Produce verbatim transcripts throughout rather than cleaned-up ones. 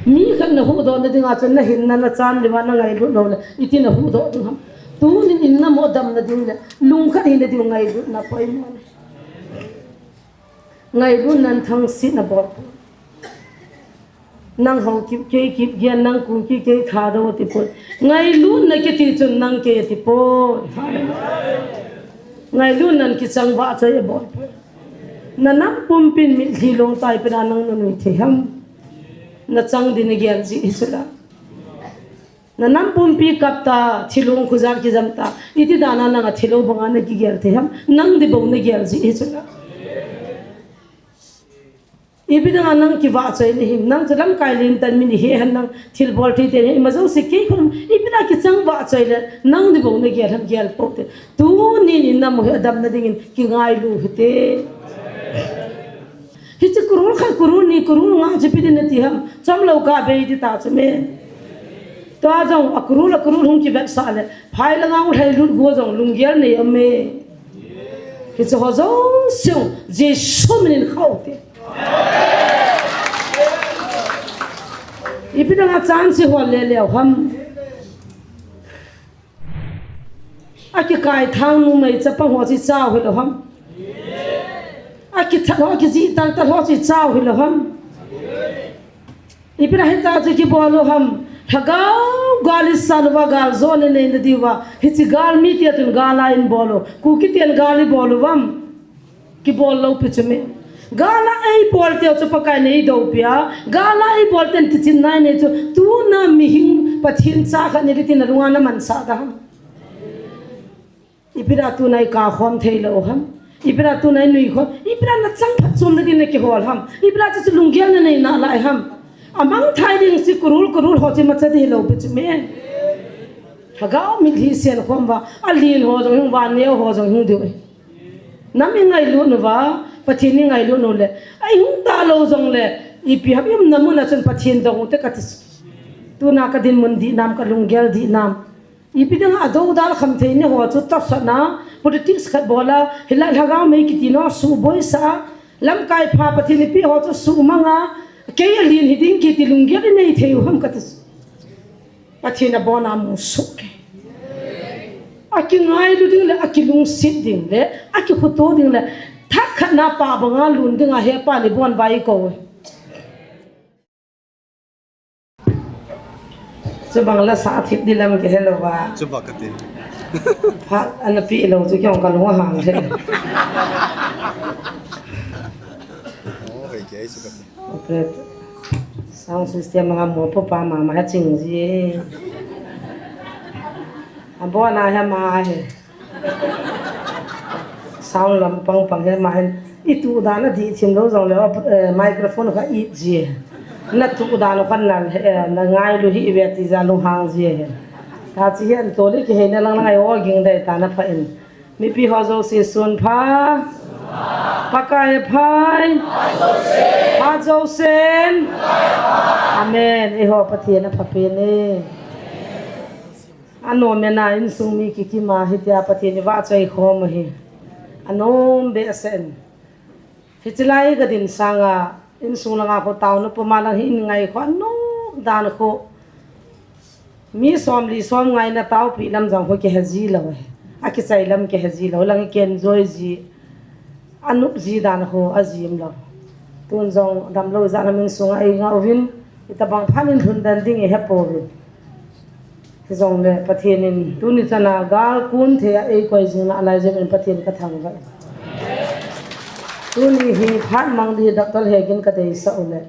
Mi khat na huhdoh na dinga chun na hinna na chan le va na ngailut lou le, iti na huhdoh ding ham? Tunin in na mo damna ding le, lungkhat hina ding ngailutna poimo ahi. Ngailutnan thangsetna bol poi. Nang Haokip, kei Kipgen, nang Kuki, kei Thadou ati poi. Ngailutna kiti chun nang kei ati poi. Ngailutnan kichang vahchoi abol poi. Na nam pumpin mitlhi longtai pena nang na nui thei ham? Na chang din na gel ji hi chula. Na nam pumpi kap ta, thilong khujat kijam ta. Iti dana nang a thilong banga na kigel thei ham? Nang di bou na gel ji hi chula. Ipi danga nang kivahchoi na him? Nang chu lamkai lentan min ihi hen, nang thilbol thei te hi, ima jouse kei khun, ipi da kichang vahchoi le, nang di bou na gel ham, gel pou te. Tunin in na mo hi adamna dingin kingailu hite. Hiche kurul khat, kurul ni, kurul nga chu ipi din nati ham? Chomlou ka bei di ta chu me. Tua jong a kurul, a kurul hung kivetsah le, phai langa u lhailut go jong lunggel nei um e. Hiche ho jouse Jesu minin khao te. Ipi danga chance hol le leu ham? Akikai thang numei chapang ho chu ichao hilou ham? Akithat ho, akijih taltal ho chu ichao hilou ham? Ipi da hita chu kibol u ham? Lhagao gal isan uva, gal jona nei na diuva, hiche gal mite chun gal a in bol u, Kuki ten gal ibol u ham? Kibol lou pi chu me. Gal a eibol teu chu Pakai in eidoupi a, gal a eibol ten kichinna inei chu, tuna mihem Pathen cha khat nile tin nalunga na mansah da ham? Ipi da tuna ikah khom thei lou ham? Ipi da tuna inui khom? Ipi da na chang phatchomna din na kihol ham? Ipi da chu lunggel na nei nalai ham? Amangthah ding chu kurul kurul ho chu imacha di lou pi chu me. Lhagao mitlhi sen khom uva, alen ho jong hung uva, aneo ho jong hung diu ahi. Nam ingailut uva, Pathen ingailut u le, eihung talou jongle, ipi ham, iumna mun a chun Pathen dong u te kati. Tuna ka dinmun dih nam, ka lunggel dih nam? Ipi dinga adoudal khamthei ni ho chu tahsanna, politics khat bol a, hilai lhagao mei kiti nau suhboisah a, lamkai pha Pathen in eipeh ho chu suhmang a, kei alen hiding kiti lunggel inei thei u ham kati. Pathen in abon a musoh e. Akingailu ding le, akilungset ding le, akikhuto ding le, thakhatna pa banga lun dinga hepa ni bon vai ko. Chubang la sa thip di lam kihelou va. Chuba kati. Phat ana pe lou chu keiin kalung ahang le. Oh, hei kei chu kati. Operate. Sound system a mopo pa mama ha ching ji. Abon a ha ma he. Sound lam pang pang he ma hin. Itu dan a dih thim lou jongle, eh, microphone kha it ji. Natu dan khan na, eh, na ngailu hih ve ti ja lunghang ji he. Tachi hi anto le kiheina lang lang a i o ging dei ta na pha in. Mipi ho jouse sun pha. Pakai pha. Pha jousen. Amen. Eiho Pathen apha pen e. Anom e na insung mi kikim a hitia Pathen i vahchoi khom u hi. Anom behseh in. Hiche lai ka ding sanga, insung langa khu taona puma lang hi in ngai khu, anop dan khu. Mi somli somnga in ataopi lam jong khu kihe ji lou e. Akichai lam kihe ji lou, lang i ken joi ji, anop ji dan khu ajim lou. Tun jong damlou jat lam insunga eingah uvin, itobang phat in lhun den ding i hepouvin. Hijongle Pathen in tuni chana gal kun thei a eikoi jing nalai jeh in Pathen ka thangvah e. Tuni hi phat mang di Doctor Hegin ka deisah u le,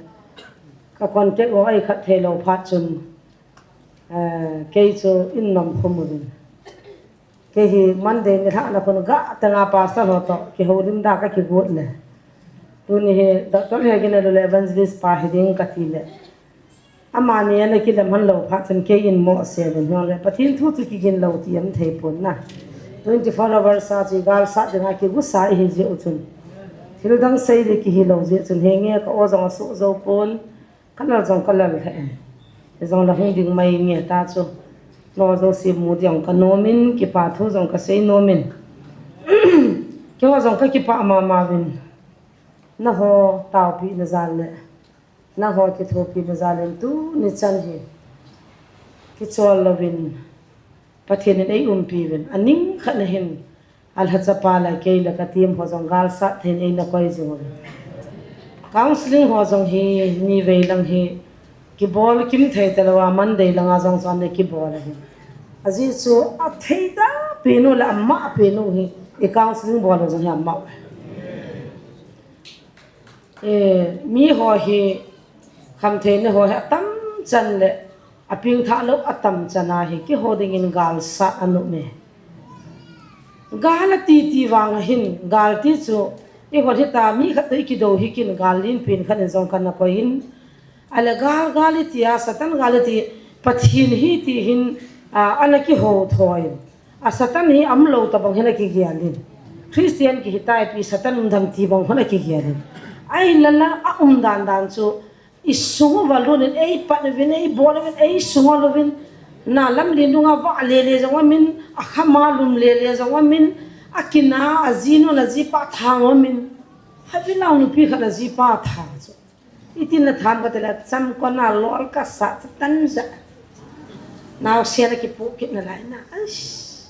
ka contact u ei khat thei lou phat chun, eh, kei chu in nom khum uvin. Kei hi Monday nilhah na khun gah teng a pastor ho toh kihoulim da ka kigot le. Tuni hi Doctor Hegin a lou le evangelist pa hiding ka ti le. Amani ana kilem hon lou phat chun kei in mo se uvin hung le. Pathen thu chu kigin lou ti um thei pon na. Twenty-four hours a chu gal sat dinga kigu sa ihi jeh u chun. Thil dang sei le kihi lou jeh chun henge ka aw jong asuh jou pon. Ka lal jong ka lal lheh e. Hijongle hung ding mai nge ta chu. Nao jouse mu ding ka nom in, kipa thu jong ka sei nom in. Keiho jong ka kipah mama uvin. Nangho taopina jal le. Nangho kithopina jal in tuni chan hi kichol louvin Pathen in eiumpi uvin, aning khat na hin alhacha pa le kei le ka team ho jong galsat thei in eina koi jing uve. Counselling ho jong hi nivei lang hi kibol kim thei talou a, Monday langa jong chu ana kibol ahi. Ajeh chu athei tahpen u le amah pen u hi i counselling bol u jong hi amah u. Eh, miho hi khamtheina ho hi atam chan le apengthah lou atam chan a hi keiho dingin galsat anom e. Gal ati ti vang ahin, gal ti chu eiho hita mi khat toh ikidou hi kin gal lenpen khat in jong kana koi in. Ahile gal, gal iti a, Satan gal iti, Pathen hi ti hin, a, ana kihou thoi. A Satan hi umlou tabang hin akigel in. Christian kihi tai pi Satan um dam ti bang hin akigel in. Ahinla la aum dan dan chu isung uva lut in eipat uvin, eibol uvin, eisung uva lut uvin. Na lamlen dunga vah lele jong umin, akhama lum lele jong umin, akina, ajinu, ajipa thang umin. Habi nao nupi khat ajipa thang chu. Itin na tham kati le, cham kona lol kasa, Satan ja. Naosen akipoh kit nalai na. Aish.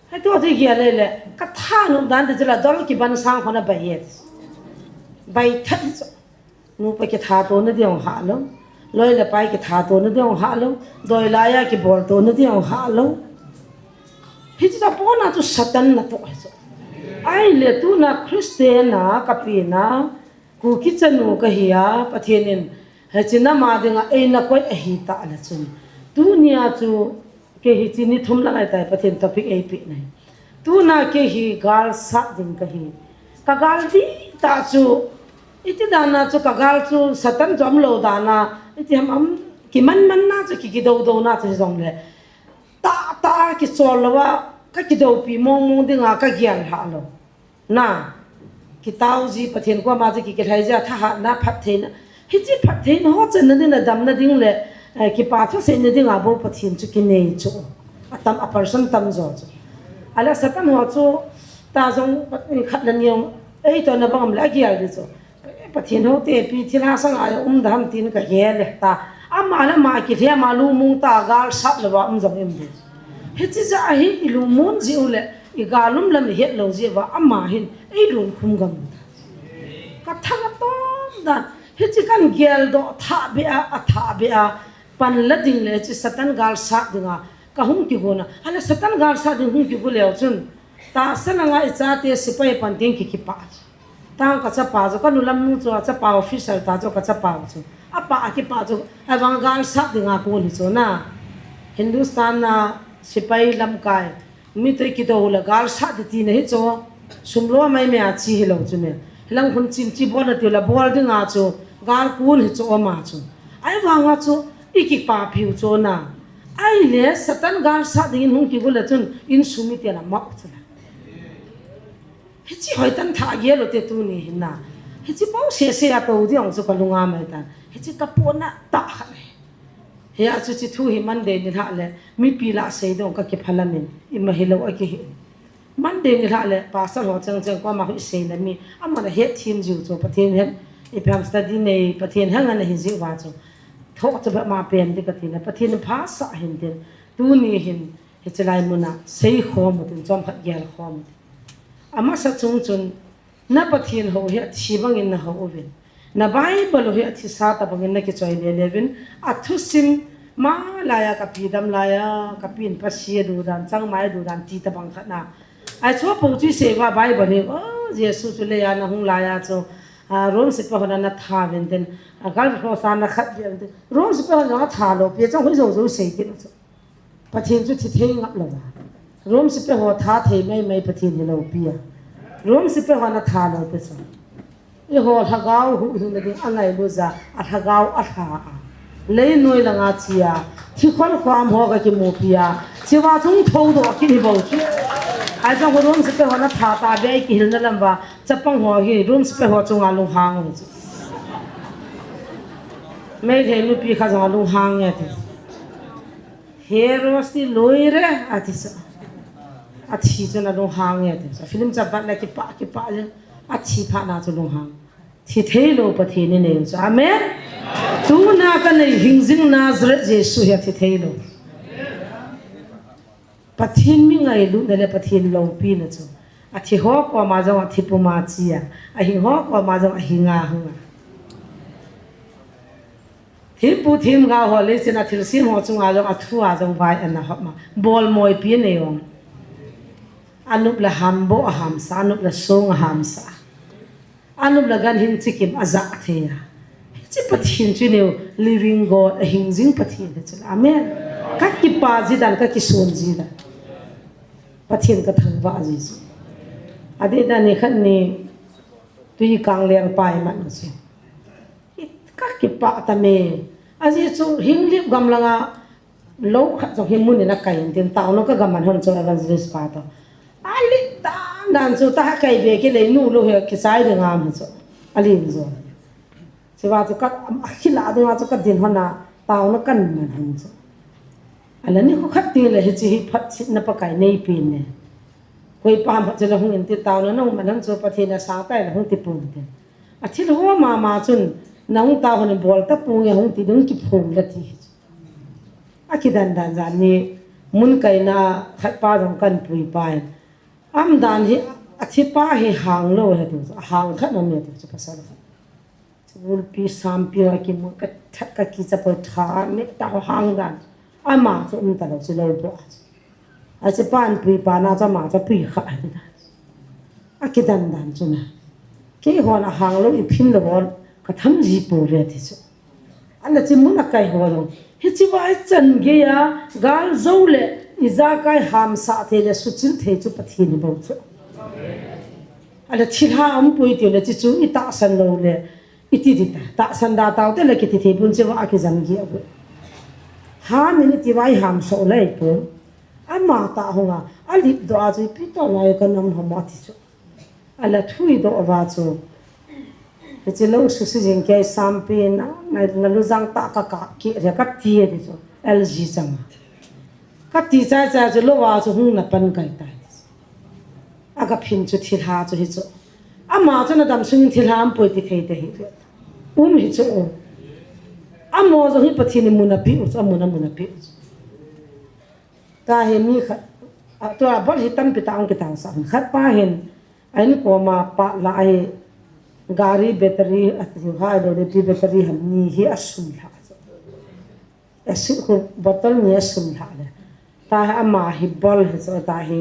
Hei tu ati kia le le, katha nom dan ti chu la dol kiban sang kona bai e. Bai that chu. Nupa kithat tona ding hah lou. Loi le pai kithat tona ding hah lou. Doi laiya kibol tona ding hah lou. Hichu apona chu Satan natoh ahi chu. Ahile tuna Christian a kapen a, Kuki chanu kahi a, Pathen in hiche nama dinga eina koi ahi tah le chun. Tunia chu kei hiche ni thum lang ahitai Pathen topic eipeh na hi. Tuna kei hi galsat ding kahi. Kagal dihtah chu, iti dan a chu kagal chu Satan chu umlou dan a, iti ham um, kiman man na chu ki, kidou dou na chu hijongle. Tah, tah a kichol louva, kakidoupi mong mong dinga kagel lha lou. Na, kitao ji Pathen koma chu ki, kilhai ji a thahatna phattheina. Hiche phattheina ho channa ding le damna ding le, eh, kipa thusei na dinga bou Pathen chu kinei chu. Atam, a person tamjo chu. Ahile Satan ho chu, ta jong, eh, khat le ni jong, eitoh na bang um le agel di chu. Pathen houte pi thilha sanga um da ham tin kagel le ta. Ama le ama kilhem a lungmong ta galsat louva um jong um di. Hiche jeh a hi ilungmon ji u le, igal um lam ihet lou ji uva ama hin eilungkhum gam u ta. Kathang atom dan. Hiche kan geldoh thah beh a, athah beh a, pan la ding le hiche Satan galsat dinga kahung kigon a. Ahile Satan galsat ding hung kigo leu chun. Tahsa langa ichate sepai pan ding ki, kipah. Tang kachapa chu, kanu lam nu chu, achapa officer ta chu kachapa chu. Apa akipah chu, avang galsat dinga kon hi chu na. Hindustan a sepai lamkai, mi toh kidou le galsat ding tina hi chu. Sum lo mai me a chi hilou chu ne. Hilang hun chim chi bol na ti le bol dinga chu, gal kon hi chu ama chu. Ahivanga chu, ikipapiu chu na. Ahile, Satan galsat dingin hung kigo le chun, insung miten amau chu na. Hiche hoitah tha gel u te tuni hin na. Hiche bou sese a tou ding chu kalunga mai tan. Hiche kapona tah khat ahi. Hia chu hiche thu hi Monday nilhah le mipi lah a sei ding kakiphalam in ima hilou akihi. Monday nilhah le pastor ho cheng cheng koma hu isei le mi. Amana het thim jiu chu Pathen hen. Ipi ham study nei Pathen hen ana hi jiu va chu. Thoh chu beh ma pen ding kati le Pathen phasah hin tin. Tuni hin Hiche lai muna, seikhom utin, chomkhat gelkhom utin. Amasa chung chun, na Pathen hou hi athi bangin nahou uvin. Na Bible u hi athisa tabangin nakichoi lele uvin. Athusim, ma laiya kapi dam laiya, kapin pasi adudan, changmai adudan, ti tabang khat na. Ahi chu apou chu isei uva Bible hi, o, Jesu chu leiya nahung laiya chu, a, Rome sepai hon ana tha uvin tin, a, Golgotha a ana khat uvin tin. Rome sepai hon jong atha lou, pi chang hui jou jou sei kit chu. Pathen chu thi thei ngap lou a. Rome sepai ho tha thei mai mai Pathen hi lou pi a. Rome sepai ho ana tha lou pi chu. Eiho lhagao huhhingna ding angailut jeh a lhagao alha a. Leinoi langa che a. Thikhol khom ho kakimupi a. Chua chung thoudoh kit hi bou chu. Ahi chang Rome sepai ho ana tha ta be kihilna lam uva. Chapang ho hi Rome sepai ho chunga lunghang u chu. Meitei nupi khat jong alunghang e ti. He Rosti lui re, ati sa. Athi chun alunghang e, ati sa. Film chapat le kipah, kipah le. Athi phat na chu lunghang. Thi thei lou Pathen inei u chu. Amen. Tuna kanei hing jing Nazareth Jesu hi athi thei lou. Pathen mi ngailutna le Pathen loupina chu. Athi ho koma jong athi puma chia. Ahing ho koma jong ahinga hunga. Thempu themgao ho leiset a thilsem ho chunga jong athua jong vai ana hop ma. Bolmoipi anei jong. Anop le hamboh ahamsa, anop le song ahamsa. Anop le ganhing chikim ajah thei a. Hiche Pathen chu neo living God, ahing jing Pathen hi chu. Amen. Kakipa ji dan, kakison ji dan. Pathen kathangvah ji chu. Adeh dan nikhat ni tui kang leng pai man chu. Kakipah tame. Ajeh chu Henglep gam langa lou khat jong hi mun in akai in tin, taona kagam man hon chu evangelist pa toh. Alen dan dan chu ta akai be kit le nu lou hi kichai ding ham hi chu. Alen jong. Chua chu ka, akhila dunga chu kadin hon a, taona kaman hon chu. Ala nikho khat teng le hiche hi phatchomna Pakai neipen ne. Koi pa ham phat chu la hung in ti taona nahung man hon chu Pathen in asang tai la hung ti pon tin. Athil ho mama chun, nahung tao hon bol ta ponge hung ti ding kiphong la ti hi chu. Akidan dan jan ni mun kaina khat pa jong kan pui pa in. Umdan hi, athi pa hi hang lou ahi tiu chu, ahang khat na mi tiu chu pasal khat. Chu gulpi sampi ho kimu kathat kakicha poi tha, mi tao hang dan. Ama chu um talou chu lou bou a chu. Ache pan pui pa na chu ama chu pui kha ahi dan. Akidan dan chu na. Keihon ahang lou iphin lou hon katham ji pouve ti chu. Ana chi mun akai ho jong. Hiche vai chan geiya, gal jou le, ijakai hamsah thei le, suchil thei chu Pathen hi bou chu. Ana thilha umpoi tiu le, chi chu itahsan lou le, iti di ta. Tahsan da tao te le kiti thei pon chua akijam gei a bou. Ham in iti vai hamsah lei pon. Ama tah hunga, alip doh a chu ipi toh lai kanam ham ati chu. Ala thudoh uva chu. Hiche lou susi jing kei sampi na, na, na lujang tah ka kap kit le kati ati chu. L G chang. Kati chai chai chu lou a chu hung na pan kai tai. Aga phin chu thilha chu hi chu. Ama chu na dam sung thilha umpoi ti thei te hi. Um hi chu. Amo jong hi Pathen in mun ape u chu, amun amun ape u chu. Tahi mi khat, a, tua bol hi tampi tah hung kitang sah. Khat pa hin, a in koma pa la ahi, gari battery, a tiu ha, do le pi battery ham ni hi asun lha. Asun khu bottle ni asun lha le. Tahi ama hi bol hi chu tahi,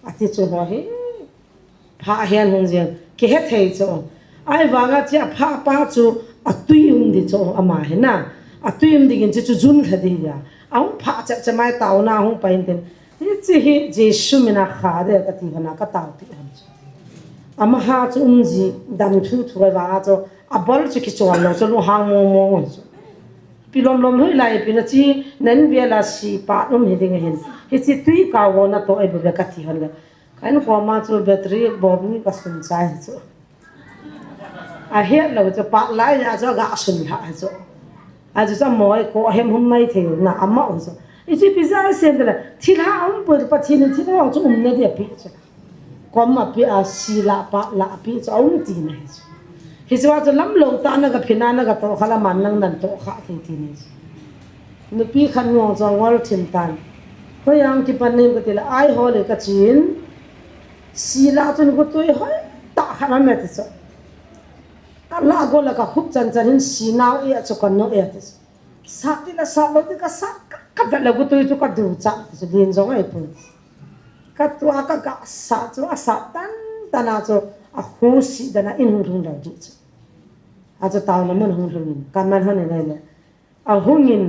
ati chu ho hi, Phah hian hung jeng, kihe thei chu. Ahivanga chia phah pa chu atui um di chu ama hi na. Atui um dingin chu chu jun lha di hi a. Ahung phah chep chep mai taona hung pai in tin. Hiche hi Jesu mina kha de kati hana ka taopi ham chu. Amaha chu um ji dam thu thu ahivanga chu abol chu kichol lo chu lunghang mong mong chu. Pi lom lom hui lai pi na chi nen vela si pa um hi ding hin. Hiche tui ka wo na to ai bu ve kati hon le. Ka in koma chu battery bom ni ka sun chai hi chu. Ahet lou chu pa lai a chu aga sun lha hi chu. A chu chu moi ko hem hum mai thei na ama u chu. Hiche pi jai sem de la. Thilha um pu Pathen in thilha chu um na dia pi chu. Kom ape a si la pa la ape chu aum ti na hi chu. Hichua chu lam lou tah na ka phin a na ka toh kha la man nang nan toh kha thei ti na hi chu. Nupi khat ngong chu angol thim tan. Hoiya hung kipan nem kati le ai ho le ka chin. Si la chun gutui hoi tah khat a me ti chu. Ka la go la ka khup chan chan hin si nau e chu ka no e ti chu. Sat ti la sat lou ti ka sat ka, ka vet la gutui chu ka du cha ti chu din jong ai pu. Ka tua ka ga sat chu a sat tan tan a chu a hu si dan a in hung hung lou di chu. A chu taona mun hung hung in ka man hon in ai le. Ahungin,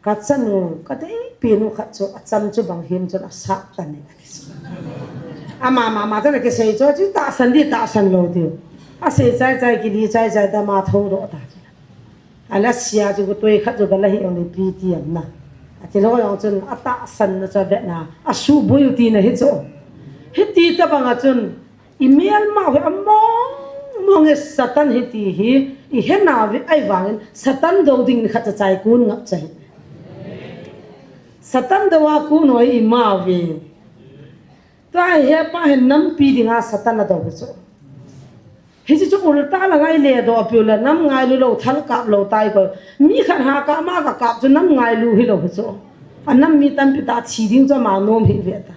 ka chanu, ka deipi nu khat chu, acham chu bang him chun asat tan e, ati chu. Ama, ma, ma, chun akisei chu, chu tahsan di, tahsan lou di. Asei chai chai, kili chai chai, ta ma tho doh ta chu. Ala sia chu, gutui khat chu, ka la hi ong le pi ti am na. Ati lou jong chun, atahsan na chu, avet na, asuboi u ti na hi chu. Hiti tabang a chun, I melmau hi among mong e Satan hi ti hi, i he nauve ahivangin Satan do ding ni khat cha chai kun ngap cha hi. Satan do a kun hoi i mauve. Tua hi he pa hin nampi dinga Satan a do chu. Hiche chu ulta la ngai le doh piu le nam ngailu lou, thal kap lou tai ko. Mi khat ha kap ma ka kap chu nam ngailu hilou hi chu. A nam mi tampi ta thi ding chu ama nom hi ve ta.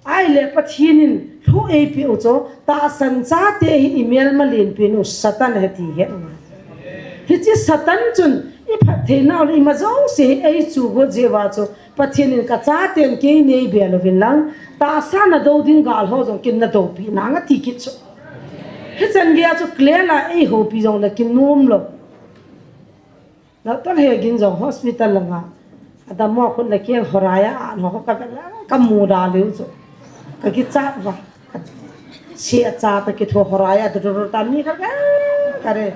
Ahile Pathen in thu eipeh u chu, tahsan chate hi imelma lenpen u Satan ahi ti het ngai. Hiche Satan chun iphatthei nau le ima jouse hi eichu got jeh uva chu, Pathen in kachaten kei nei bel uvin lang, tahsa nado ding gal ho jong ken nadopeh nange ati kit chu. Hichan geiya chu Claire la eihoupi jongle kinom lou. Doctor Hegin jong hospital langa adammo khut le keng horai a an ho kavel le kamu da leu chu. Kakichat uva. Sia cha ta kitho horai a doctor ta mi kha ka kare.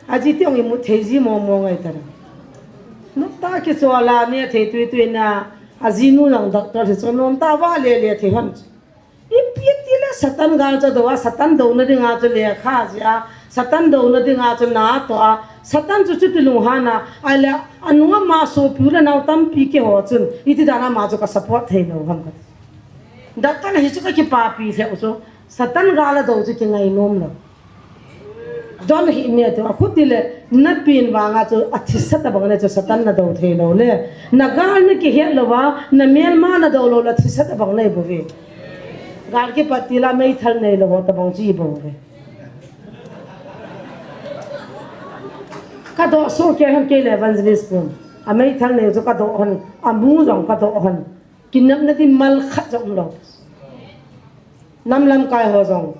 Aji tiong imu thei ji mong mong ngai ta. Nop ta kichola ne thei tui tui na ajinu jong doctor hi chu nom ta uva le le thei hon. Ipi tile Satan gal chu do a, Satan douna dinga chu lekha jih a, Satan douna dinga chu natoh a, Satan chu chuti lunghan a, ahile anunga ama sopi u le nao tampi keiho chun, iti dan a ama chu ka support thei lou ham kati. Doctor hichu kakipapi lheh u chu, Satan gal a do chu kingai nom lou. Don hi ne tu, akhuti le, napen vanga chu, athisa tabang le chu, Satan nado thei lou le. Nagal nakihet louva, namelma nado lou le, athisa tabang nei bou ve. Gal kipat tila, meithal neilou ho tabang chu ibou ve. Kadoh soh kei hon kei le evangelist pun. Ameithal nei chu kadoh hon, amu jong kadoh hon. Kinepna ding mal khat jong umlou. Nam lamkai ho jong.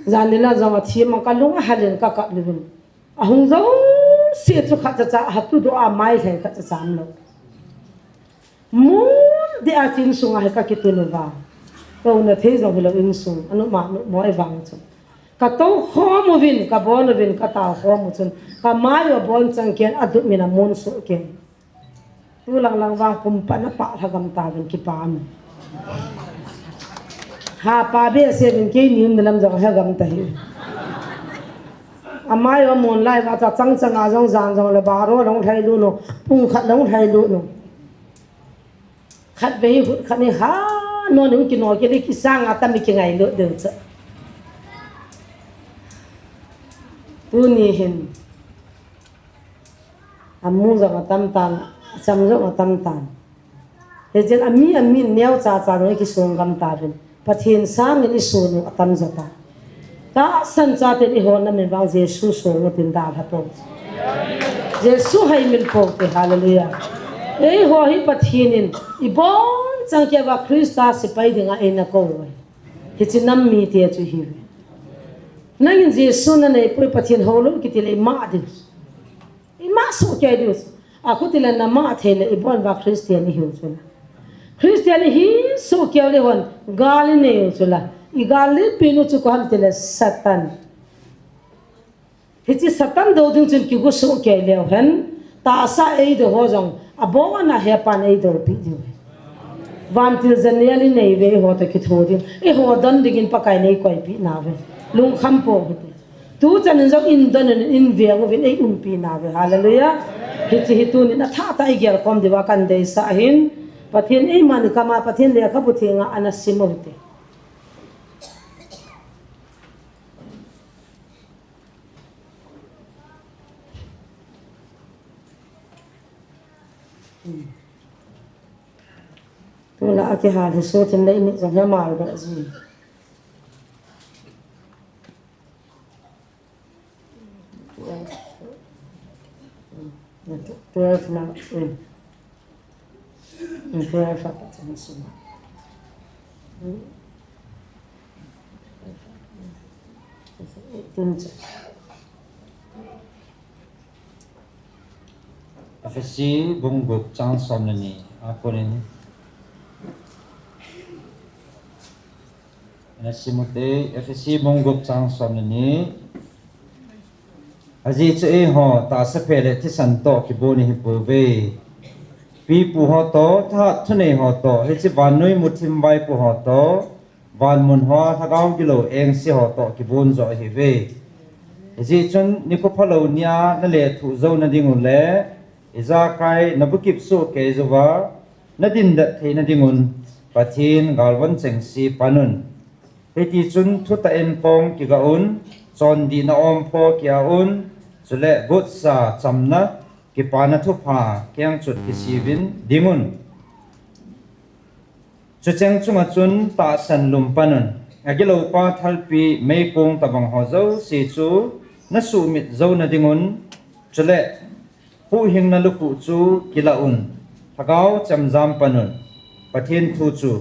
Jan nila jong athi ma kalung ahal in kakap luvin. Ahung jouse chu khat cha cha hatu doh a mai lhai khat cha cha umlou. Mun dia chu insunga hi kakitun uva. Kouna thei jong hilou insung, anop ma nop mo ahivang chu. Katou khom uvin, kabon uvin, katao khom u chun. Kamai u abonchan kei in adum in amun soh kei in. Tu lang lang vang pumpat na pah lha gam tauvin kipah in. Ha pa behseh uvin keini umna lam jong he gam ta hi. Amai u amun lai uva chu chang chang a jong jan jong le baro long lhai lut u, pung khat long lhai lut u. Khatvei hi hut khat ni ha, non hung kino kei le kisang a tam i kingailut diu chu. Tuni hin. Amu jong atam tan, acham jong atam tan. Hichun ami, ami neocha cha jong ikisong gam tauvin. Pathen sangin isun u atam jo ta. Tahsan chaten ihonna min vang Jesu song u tin dalha pou. Jesu haimil pou te, hallelujah. Eiho hi Pathen in ibon chang keiva Christa sepai dinga eina kou uve. Hiche nam mite chu ihiuve. Nangin Jesu nanei poi, Pathen houlou kiti le ima ding. Ima soh kei diu. Akhuti le nama thei le ibon uva Christian ihiu chu la. Christian ihi soh kei le hon gal inei u chu la. Igal le pinu chu koi ham tile Satan. Hiche Satan do ding chun kigo soh kei leu hen. Tahsa eido ho jong abon a hepan eidopi diu. Vantil janel inei ve eiho toh kitho ding. Eiho don dingin Pakai in eikoipi nauve. Lungkham pou hite. Tuchan in jong in don in, in veng uvin eiumpi nauve. Hallelujah. Hiche hi tunin athah tah a igel khom diuva kadeisah ahin. Pathen in eima ni kama, Pathen lekhabu thenga ana sim u hite. Tuna akihal hi sotin le ini jong hi amal doh ji. Twelve na, mm. Mm, twelve apa chan suma. Mm. Eighteen chan. Ephesi bung gup chang som le ni a konin. Ina sim u hite, Ephesi bung gup chang som le ni. Ajeh chu eiho tahsa phe le thisan toh kibon ihi pouve. Pipu ho toh, thahat thunei ho toh, hiche vannoi muthim vaipo ho toh, van mun hoa lhagao gilou engse ho toh kibon jo ahiuve. Hijeh chun nikho phalou nia nalethuh jouna ding u le, ijakai nabukip soh kei jouva, nadindet theina ding un, Pathen galvon chengse pan un. Hiti chun thutah in pong kiga un, Chondihna ompho kia un, chule gotsa chamna, kipana thupha kiang chut kisiuvin dingun. Chucheng chunga chun tahsan lum panun, agiloupa thalpi meikong tabang ho jouse chu nasuhmit jouna dingun, chule huhhingna lukhuh chu kilah un, lhagao chemjam panun, Pathen thu chu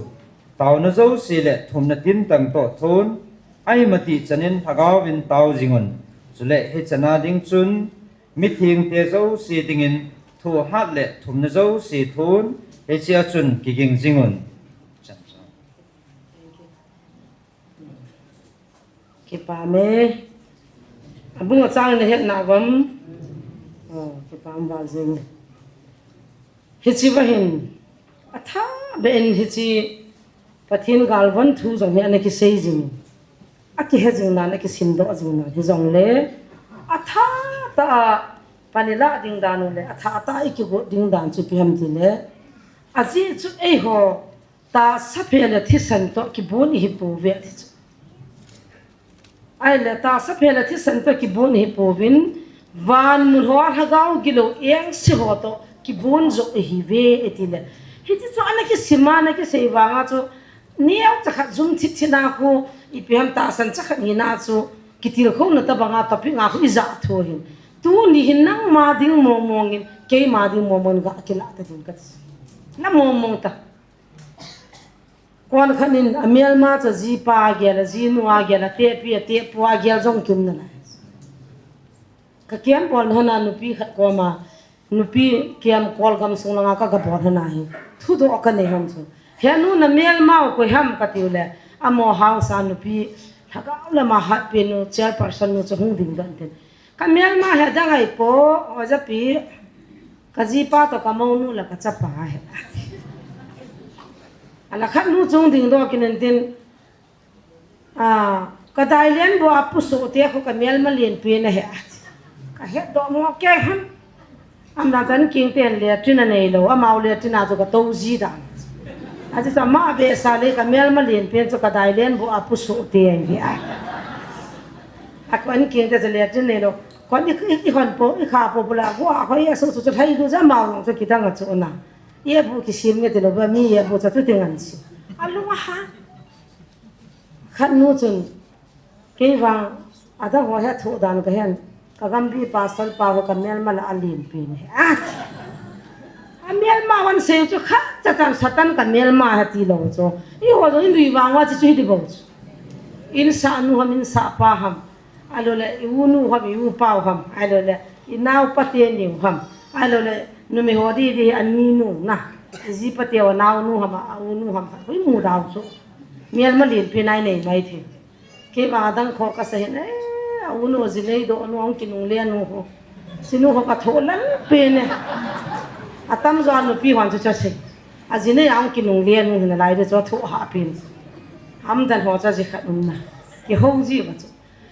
taona jouse le thumna tintang toh thon, aimati chanin lhagaovin tao jingun, chule hichana ding chun mithengte jouse dingin thohhat le thumna jouse thon, hichea chun kiging jingun. Kipah e. Abung achang nahet nauvam. Oh, kipah val jing. Hiche va hin, athah beh in hiche Pathen galvon thu jong hi ana kisei jing. Akihe jing nan, akisimdoh jing nan. Hijongle, athah tah a pan ilah ding dan u le, athah tah a ikigot ding dan chu ipi ham tile, ajeh chu eiho tahsa phe le thisan toh kibon ihi pouve ati chu. Ahile tahsa phe le thisan toh kibon ihi pouvin, van mun hoa lhagao gilou engse ho toh kibon joh ihiuve itile. Hiche chu ana kisim a, ana kisei vanga chu, neocha khat jum thitthit na khu, ipi ham tahsan cha khat hina chu, kitilkhouna tabanga topic nga khu ijah tho hin. Tuni hin nangma ding mongmong in, keima ding mongmong in ga kilah ta ding kati. Na mongmong ta. Kon khat in amelma chu ajipa agel, ajinu agel, atehpi, atehpu agel jong kium nalai. Ka camp bolna hon a nupi khat koma, nupi camp Kolgam sung langa ka, ka bol hon a hi. Thudoh kanei hon chu. He nu namelma u koi ham katiu le. Amaho house a nupi lhagao lama hatpen u chairperson nu chu hung dingdoh in tin. Ka melma hi adang ahipoi, ojapi, ka jipa toh ka mounu le ka chapa ahi. Ala khat nu chu hung dingdoh kit in tin, a, ka dailen bu a pusoh te khu ka melma lenpen ahi ati. Ka hetdoh mo kei ham. Amna chan king ten latrine anei lou, amau latrine a chu ka tou ji dan. Achu chu ama behseh le ka melma lenpen chu ka dailen bu a pusoh te ahi ati. Akon king te chu latrine anei lou. Kon i, i, i hon po, i kha po bula, gua hoi a su su chu lhai lu ja mau long chu kidang a chu na. Ye bu kisim nge ti lou ba mi ye bu cha chu ti ngan si. Alung aha. Khat nu chun, kei vang, adang ho hi athoh dan kahen, ka gambi pastor pa ho ka melma la alenpen ahi. Ah! Amelma hon sei chu khat cha chan Satan ka melma ahi ti lou chu. Eiho jong i lui vang uva chu chu hi ti bou chu. Insah nu ham, insah pa ham. Ahilouleh, i u nu ham, i u pa u ham. Ahilouleh, i nao pa teni u ham. Ahilouleh, numei ho di di hi ani nu na. I jipa te u nao nu ham, a u nu ham. Hoi mu dau chu. Melma lenpen a i nei mai thei. Kei vang adang kho ka sa hin, eh, a u nu, ji nei doh nu, hung kinungle nu ho. Ji nu ho ka thoh lal pen e. Atamjo a nupi hon chu chu asei. A ji nei a hung kinungle nu hi nalai di chu athoh ha pen. Amdan ho chu aji khat um na. Kihou ji va chu.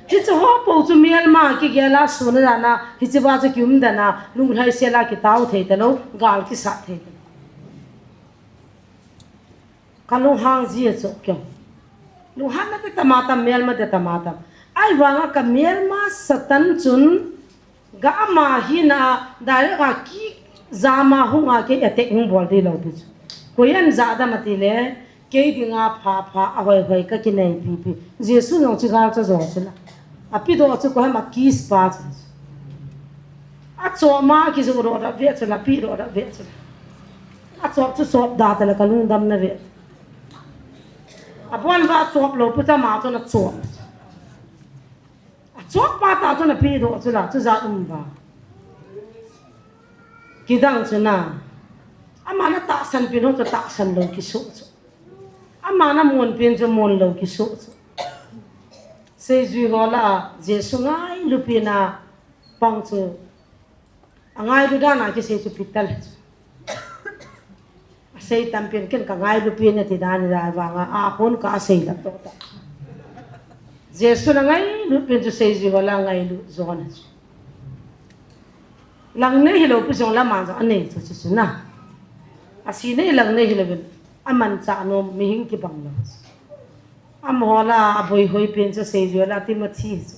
Hiche ho po chu melma kigel a sun a dan a, hiche va chu kium dan a, lunglhaisel a kitao thei talou, gal kisat thei talou. Ka lunghang ji a chu keu. Lunghanna te tama tam, melma te tama tam. Ahivanga ka melma Satan chun, ga ama hina a, direct a kijam a hung a kei attack hung bol di lou pi chu. Koi in jadam ati le, kei dinga pha pha a hoi hoi ka kinei pi pi. Jesu jong chu gal cha jo chu la. Api doh chu koi ham a kiss pa chu. Achom a kijoh doh doh ve chu la, pi doh doh ve chu la. Achop chu chop da ta la ka lungdam na ve. Abon va chop lou pu cha ma chu na chop. Achop pa ta chu na pi doh chu la, chu ja um va. Kidang chu na. Ama na tahsan pen ho chu tahsan lou kisoh chu. Ama na mon pen chu mon lou kisoh chu. Seijui ho la a, Jesu ngailu pen a pang chu. Angailu dan a kisei chu Peter. Asei tampen ken ka ngailu pen e ti dan a vanga, a kon ka sei la to ta. Jesu na ngailu pen chu seijui ho la ngailu John chu. Lang nei hilou pi jong la man jong anei chu chu chu na. Asi nei lang nei hilou pen. Amanchah nom mihing kibang lou. Amaho la aboi hoi pen chu seijui ho la Timothy chu.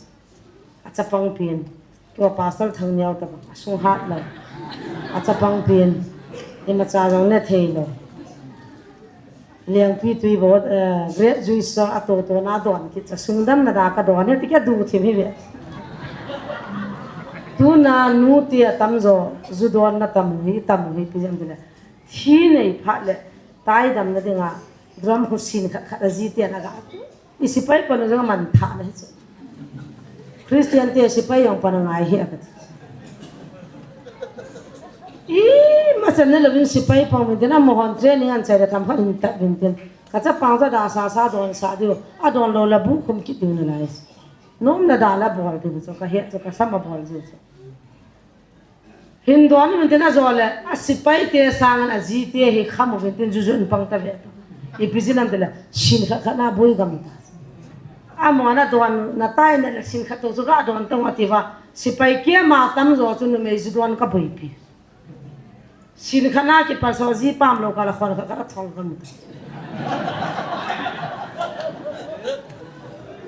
Achapang pen. Tua pastor Thangneo tabang. Asung hat lou. Achapang pen. Imacha jong ne thei lou. Lengpi tui bo, eh, grape juice so ato to na don kit cha sung dam na da ka don he ti ka du thim hi ve. Tuna nu ti atam jo, ju don na tam hi, tam hi pi jam ti le. Thi nei phat le, tai dam na dinga, drum khu sin khat khat a ji ti na ga. I sipai pa na jong man tha na hi chu. Christian te sipai jong pa na ngai hi a ka ti. I, ma chan ne lo vin sipai pang vin tin, a mo hon training an chai da tham khat in tat vin tin. Ka chapang cha da sa sa don sa diu, a don lou la bu khum kit diu na lai. Nom na da la bol diu chu, ka he chu, ka sam a bol diu chu. Hin don vin tin a jo le, a sipai te sang an a ji te hi kham vin tin ju ju in pang ta ve ta. I pi jin am te le, sin khat khat na bui gam ta. A mo na don, na tai na le sin khat to chu ga don tong a ti va. Sipai ke ma tam jo chu numei ju don ka bui pi. Sin khat na kipal so ji pam lou ka la khon khat khat a thong ka mu.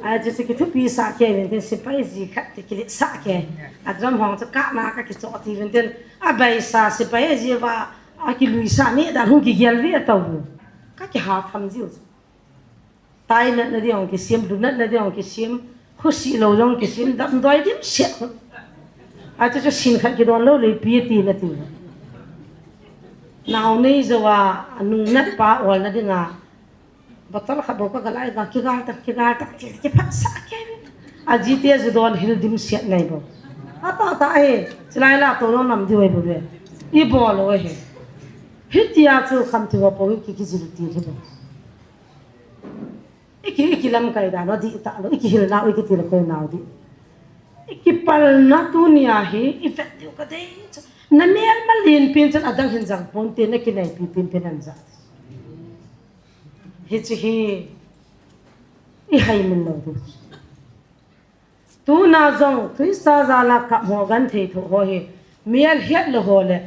Ai chu chu kithupi sa ke vin tin sipai ji khat ti kili sa ke. A drum hong chu ka na ka kicho ti vin tin a bai sa sipai ji va a kilui sa ni da hung kigel vi a tau. Ka kiha tham jiu. Tai natna ding jong kisem, lu natna ding jong kisem, khusi lou jong kisem, damdoi dimset. Achu chu sin khat kidon lou le ipi ti nati. Nao nei jou a, anung nat pa olna dinga. Bottle khat bou ka galai ga, kigal ta, kigal ta, ki, kiphat sa ke. A ji te ju don hil dimset nei bou. Ata ta he, chilai la to jong nam diu bou ve. I bol lou he. Hitia chu kham thei bou hi ki, kijil ti hi bou. Iki, iki lamkai dan u dih talou, iki hil nau, iki tilkhou nau dih. Iki palna tunia hi, i vet diu ka dei chu. Na melma lenpin chun adang hin jang ponte, na kinaipi penpen an ja. Hiche hi, i haimin lou ding. Tuna jong Christa jal a kap ho genthei tho ho hi, mel het lou ho le,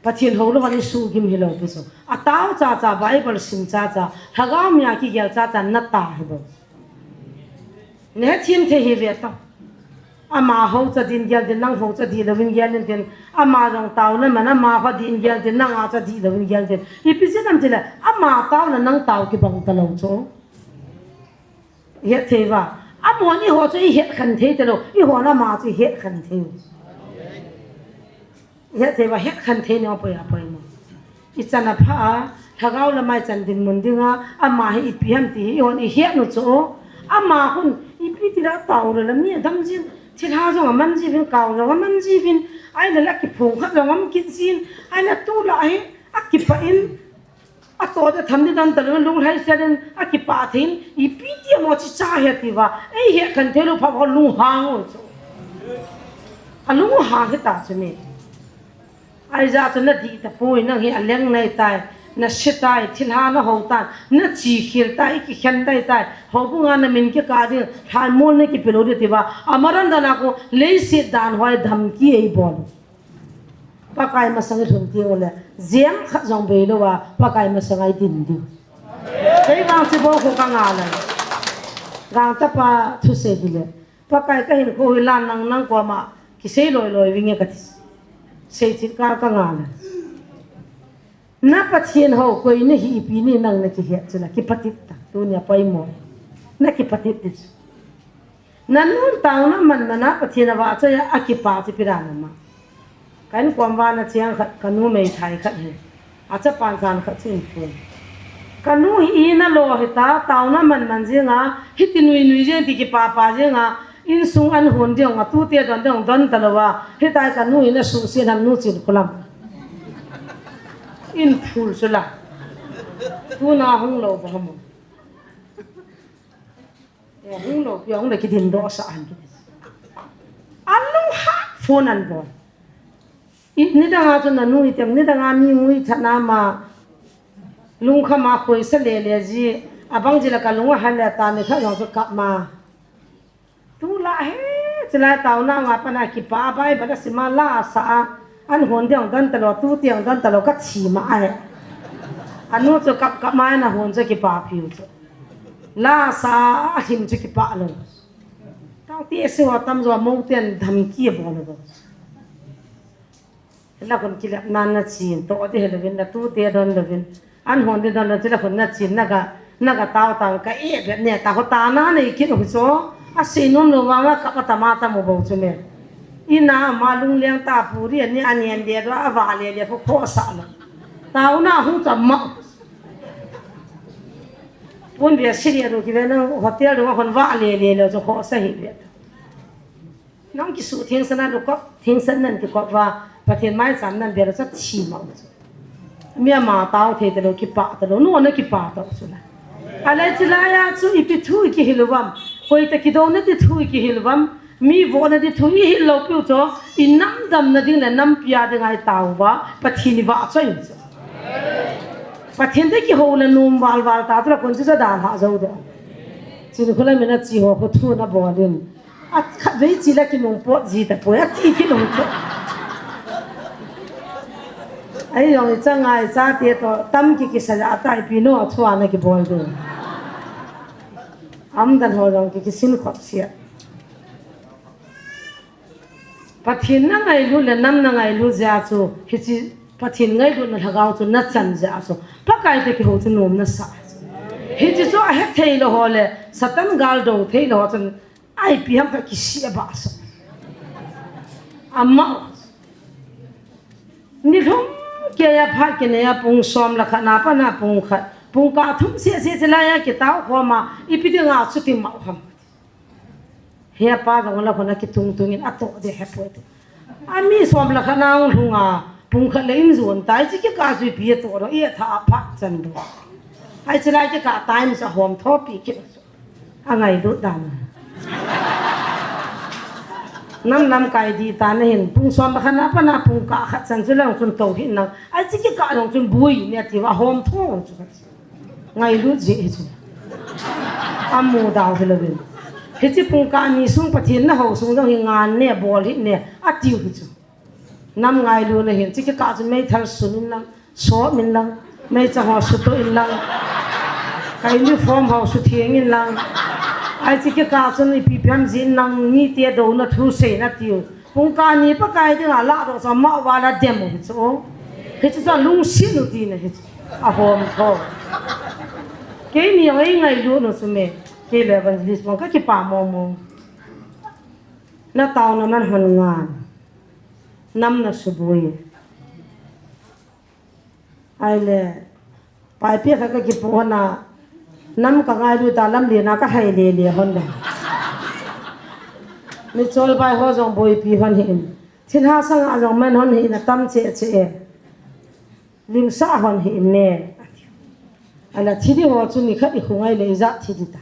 Pathen hou lou hon i sugim hilou pi chu. A tao cha cha, Bible sim cha cha, lhagao mia kigel cha cha na ta hi bou. Ne hethem thei hi ve ta. Ama hou cha din gel din, nang hou cha dih louvin gel in tin, ama jong taona man, ama ho dih in gel din, nang a cha dih louvin gel din. Ipi jeh ham tile, ama taona nang tao kibang talou chu. Het thei uva. Amahon eiho chu i het khen thei talou. Eihon ama chu i het khen thei u. Het thei uva, het khen thei neo poi a poi mo. I chan apha a, lhagao lama i chan dinmun dinga, ama hi ipi ham ti hi eihon i het u chu. Ama hun, ipi tila tao lou la mi adam jin, thilha jong aman jiuvin, kau jong aman jiuvin, ahile la kiphong khat jong aum kit jin, ahile tulai hi, akipah in, Ato de tham di dan talou, lunglhai sia din, akipah thei in, ipi ti mo chi cha he ti uva, ei het khen thei lou pha ho lunghang u chu. A lunghang hita chu ni. Ahi jeh chu na dih tapoi, nang hi aleng nai tai, na se tai, thilha na hou tan, na chi khel tai, i kikhen tai tai, houbung a na min kikah ding, lhanmol na kipe lou ding ti uva, amaran dan a kon, leiset dan hoi dhamki ei bol. Pakai masang i lhun teng ule, jem khat jong bei lou a, Pakai masang a i din diu. Kei vang chu bou khu ka ngal a. Gangtapa thusei hile, Pakai ka hinkho hi la nang nang koma kisei loi loi vinge ka ti. Sei chit kal ka ngal a. Na Pathen hou koi nahi ipi ni nang na kihet chu la kipat it ta. Tunia poimo. Na kipat it ding chu. Na nun taona manna na Pathen avahchoi a, akipah chu ipi dan ham. Ka inkom vana cheng khat, ka nu meithai khat hi. Achapan jan khat chu in phone. Ka nu hi ina lo hita, taona man man jeng a, hiti nui nui jeng ti kipah pah jeng a, insung an hon ding a, tute don ding don talou a, hitia ka nu ina suhset ham nu Chinkholam. In phul chu la. Tuna hung lou bou ham. Eh, hung lou pi, hung le kidin doh sah han kidin. Alung ha phone an bol. I, nidang a chu na nu i tem, nidang a mi ngui that na ma. Lungkham a khoisa le le ji, abang ji la ka lung ahal le ta ni kha jong chu kap ma. Tulai hi, chulai taona nga pana kipah a Bible a sim a la asa a. An hon ding don talou, tu tiang don talou ka thi ma ahi. Anu chu kap kap ma na hon chu kipah piu chu. La sa a him chu kipah lou. Ti si ho tamjo mo ten dhamki bol lo. Hilai khun kilep nan na chin to ti hilouvin na tute don louvin. An hon di don lo chilai khun na chin na ga na ga tao tao ka e be ne ta ho ta na nei kit u cho. A sei nom lo vang a ka pa ta ma ta mo bo chu me. Ina ma lung leng ta puri ani ani an de do a va le le ko ko sa na. Tao na hu cha ma. Pun bia siri ru ki ve na hotel ru hon va le le lo cho ko sa hi ve. Nang kisu thingsan a lukop, thingsan nan kikop va, Pathen mai sam nan bia lo sa thi ma u chu. Mi ama tao thei ta lo, kipa ta lo, nu na kipa ta u chu la. A lai chi lai a chu ipi thu i kihil uvam, koi ta kido na ti thu i kihil uvam, mi vo na ti thu i hil lo piu chu, i nam dam na ding le nam pia ding ai tao va, Pathen i va choi u chu. Pathen te kiho na num val val ta chu la kon chu sa dan ha zo do. Chin khula mina chi ho ko thu na bol in. A khatvei chi la kinung pot ji ta poi, a ti kinung pot. Ai jong i chang ai cha te to tam ki kisa ja tai pi no thua na kibol do. Am dan ho jong ki kisin khop sia. Pathen na ngailut le nam na ngailut jeh chu, hichi Pathen ngailutna lhagao chu na chan jeh chu, Pakai te kiho chu nom na sa. Hichi chu a het thei lo ho le, Satan gal do thei lo ho chun, ai pi ham ka kisi a ba sa. Ama. Ni lhum ke ya phat ke ne ya pung som la khat na pa na pung khat. Pung ka thum se se se la ya ki tao kho ma, ipi ding a chu ti ma ham. He pa jong la khona kitung tung in a to de he poi tu. A mi som la khana ung lhunga pung khat le in zon tai chi kika zui pi to ro i tha a phat chan do. Ai chi lai kika time sa hom tho pi ki a ngailut dan. Nam lam kai di ta na hin pung som la khana pa na pung ka khat chan chu lang chun to hin nang. Ai chi kika long chun bui ne ti va hom tho chu. Ngailut jeh hi chu. A mu dau hi lovin. Hichi pung ka ni sung Pathen na ho sung jong hi ngan ne bol hi ne a tiu hi chu. Nam ngailut na hin chi kika chu meithal sun in lang, sop in lang, meichang ho su to in lang. Ka uniform ho su thiang in lang. Ai chi kika chu ni pi piam jin lang, ni te do na thu sei na tiu. Pung ka ni Pakai dinga la do sa ma wa la dem u hi chu. Hichu sa lungsin u ti na hi chu. A hom tho. Keini oi ngailut nu chu me. Kei le evangelist bang ka kipa mo mo. Na tao na man hon ngan. Nam na subui. Ai le. Pai pia kha ka kipu hon a, nam ka ngailut a lam le na ka hai le le hon le. Mi chol bai ho jong boipi hon hi in. Thil ha sang a jong man hon hi in a tam che che e. Lim sa hon hi in ne. Ala thi di ho chu ni khat i khu ngai le i ja thi di ta.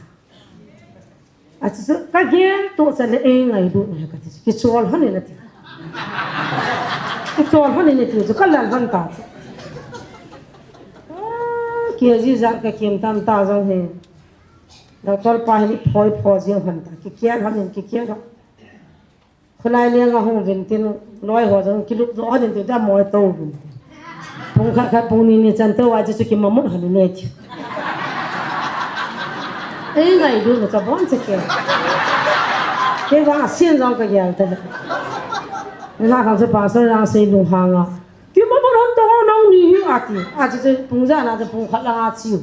A chu chu ka gel to cha le ei ngailut na ka ti chu. Kichol hon in a ti. Kichol hon in a ti chu ka lal hon ta chu. Ah, kia ji ja ka kim tam ta jong he. Doctor pa hin phoi pho jing hon ta. Kikial hon in kikial hon. Khulai le nga hung vin tin loi ho jong kilup jo hon in ti ta moi to vin. Pung khat khat pung ni ni chan to wa chu chu kimamut hon in e ti. Ei ngailut na cha bon che ke. Ke wa sin jong ka gel ta. Ni na khang chu pastor jang sei lunghang a. Kimamut hon to nang ni hi a ti. A chu chu pung ja na chu pung khat lang a chiu.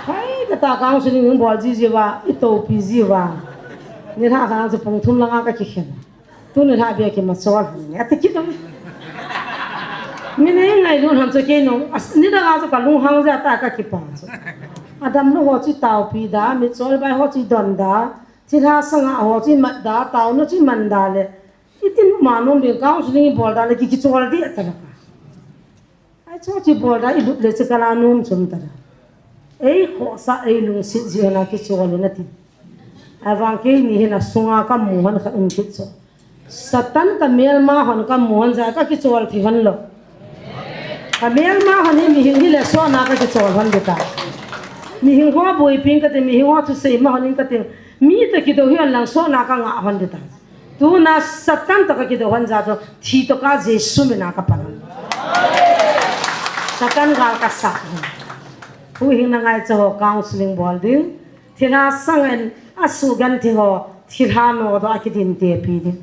Hai ka ta kang su ni bol ji ji wa, i to pi ji wa. Ni na khang chu pung thum lang a ka kikhen. Tuni lha bia kimachol hon ne, ati kit um. Mi nei ngailut hon chu kei nung, as, nidang a chu ka lunghang jeh a ta ka kipa chu. Adam lou ho chu taopi da, mi chol bai ho chu don da, thilha sanga ho chu mat da, taona chu man da le. Itin ma nom ding counseling bol da le ki kichol di ata la ka. Ai chu chi bol da i lut le chi kala nom chun ta da. Ei khohsah ei lungset jeh a kichol in ati. Ahivang keini hin a sunga ka mu hon kha um kit chu. Satan ka melma hon ka mu hon jeh a ka kichol thei hon lou. Ka melma hon hi mihing hi le sona ka kichol hon di ta. Mihing ho boipi in ka ti, mihing ho thusei ma hon in ka ti. Mi toh kidou hi hon lang sona ka ngah hon di ta. Tuna Satan toh ka kidou hon jeh chu, thi toh ka Jesu mina ka pan. Satan gal ka sa. Huhhingna ngaicha ho counseling bol ding. Thilha sanga asugenthei ho, Thilha nodoh a kidintepi ding.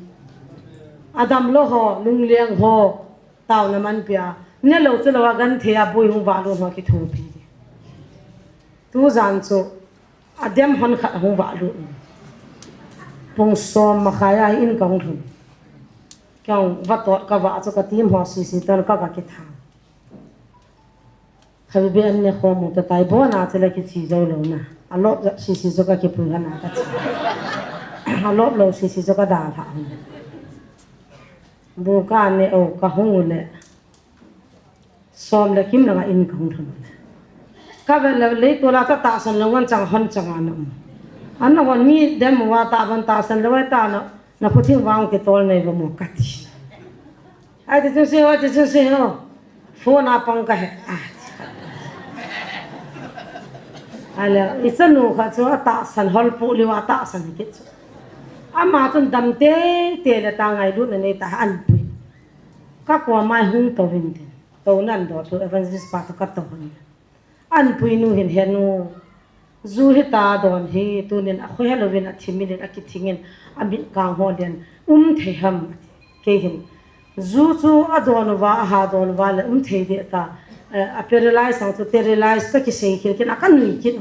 Adamlou ho, lungleng ho, taona manpi a, nelou chulou a genthei a boi hung valut ho kithopi ding. Tujan chu adem hon khat hung valut. Pung som makhai a in kahung lhun. Kei vatot kavah chu katim ho sisi toh kava kitha. Khavive an nekhom u tatai, bona chule kiche jou louna. Alop sisi chu kakipui lhon a kache. Alop lou sisi chu kadalhah lhon. Bu kane u kahung u le. Som le kim langa in kahung lhun u le. Kave le leitol a chu tahsan lou ngan chang hon chang ana um. Ana hon mi dem uva tahsan lou a tana, nakhothing vang kitol nei uva mo kati. Ai, ti chun sei ho, ti chun sei ho. Phone a pang kahe. Ah, ale, ichanu khat chu atahsan holpu liu atahsan kit chu. Ama chun dam teitei le ta ngailutna neita anpui. Kakoma hung tou vin tin. Tou nan do chu evangelist pa chu katou vin. Anpui nu hin, "Henu, ju hita don hi, tunin akhoiha louvin athim in, akithing in, amit kang ho len, um thei ham?" ati. Kei hin, "Ju chu adon uva, aha don uva le, um thei deh ta, eh, aparalyze sang chu, paralyze ta kisei khel kit, akanui kit.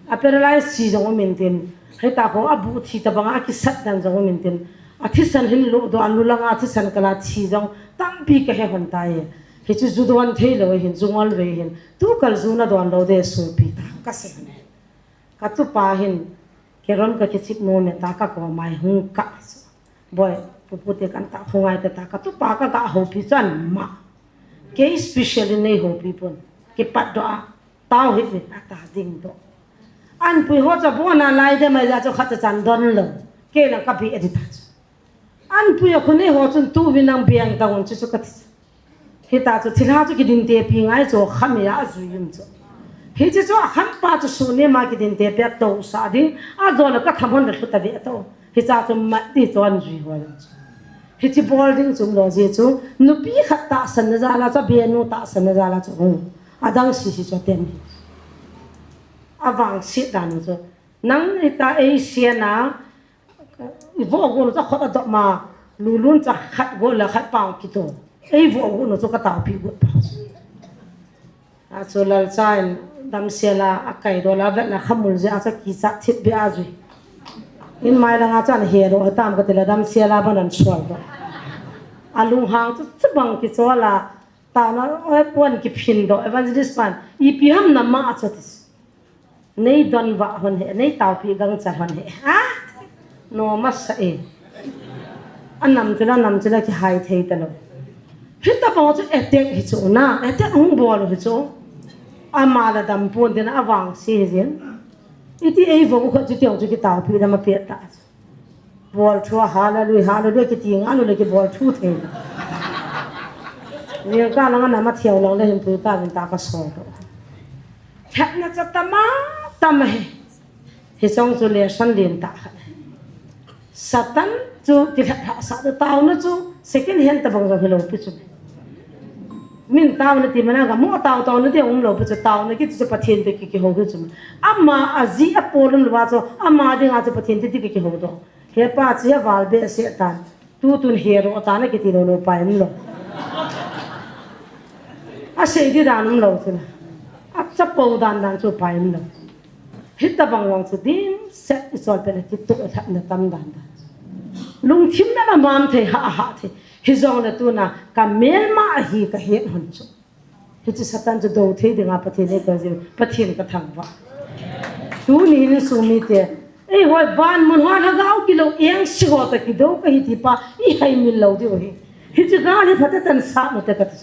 Aparalyze chi jong um intin, hita ho abu thi tabanga akisat dan jong um intin, athisan hin ludoh, alu langa athisan kala thi jong tampi kahe hon tai. Hichu ju don thei lou hin, ju ngol ve hin, tukal ju nadon lou ding sopi ta," kasei ne. Katupa hin, keron kakichip nom e ta, kakoma hung kah. Boi, pupu te kan ta khongai ta, katupa kaga houpi chu ama. Kei special in nei houpi pon. Kipatdoh a, tao hih vin ata dingdoh. Anpui ho chu abona lai dem ahi jeh chu khat cha chan don lou. Kei lang kabi adi ta chu. Anpui a khonei ho chun tu vin nang beng ta un chu chu kati. Hita chu thilha chu kidintepi ngai chu khamia ajui um chu. Hiche chu akhampa chu suni ma kidintepi a tousah ding. Ajo le katham hon le lhuta ve to. Hicha chu mat di chu anjui ho chu. Hiche bol ding chu umlou jeh chu nupi khat tahsan na jal a chu, benu tahsan na jal a chu. Adang sisi chu atem hi. Avangset dan u chu. Nang hita eisena, ivo gun cha khot adop ma, lulun cha khat go la khat pang kito. Eivo gun chu kataopi got pa. Achu lalcha in damsel a akai dola vetna khamul jeh a chu kichat thip be ajui. In mai langa chan he ro tam kati le damsel a ban an sual doh. Alunghang chu chubang kichol a, taona oi pon kiphin doh, evangelist pan. Ipi ham nama achu ti. Nei donva hon he, nei taopi gangchal hon he. Ha? Nom asa e. Anam chula, nam chula kihai thei talou. Hitabang chu attack hi chu na, attack hung bol hi chu. Ama la dam pon tin avangse hi jin. Iti eivo u khat chu tiang chu kitaopi dam ape ta. Bol thu a hallelujah, hallelujah kiti nga lou le kibol thu thei. Ni ka lang na ma thiau lang le hin tu ta vin ta ka so. Lhatna chu tama, tama hi. Hiche chu lesson lentah khat. Satan chu kilhatsah chu taona chu second hand tabang jong hilou pi chu. Min taona ti mana ga mo tao taona ti umlou pi chu, taona kiti chu Pathen toh ki, kihou hi chu. Ama aji apolun louva chu, ama dinga chu Pathen toh ki, kihou doh. Hepa chu aval behseh tan. Tutun hero atana kiti lou lou pa umlou. Asei di dan umlou chu. Achapo dan dan chu pa umlou. Hitabang vang chu dimset i sol pena kitoh lhatna tam dan dan. Lungthim na la mam thei ha ha thei. Hijongle tuna kamelma ahi kahet hon chu. Hiche Satan chu do thei dinga Pathen eikoi jeh u, Pathen kathangvah. Tuni in sumite, eihoi van mun hoa lhagao kilou engse ho toh kido kahi ti pa, ihaimil lou diu ahi. Hiche gal hi phatah in sat ute kati.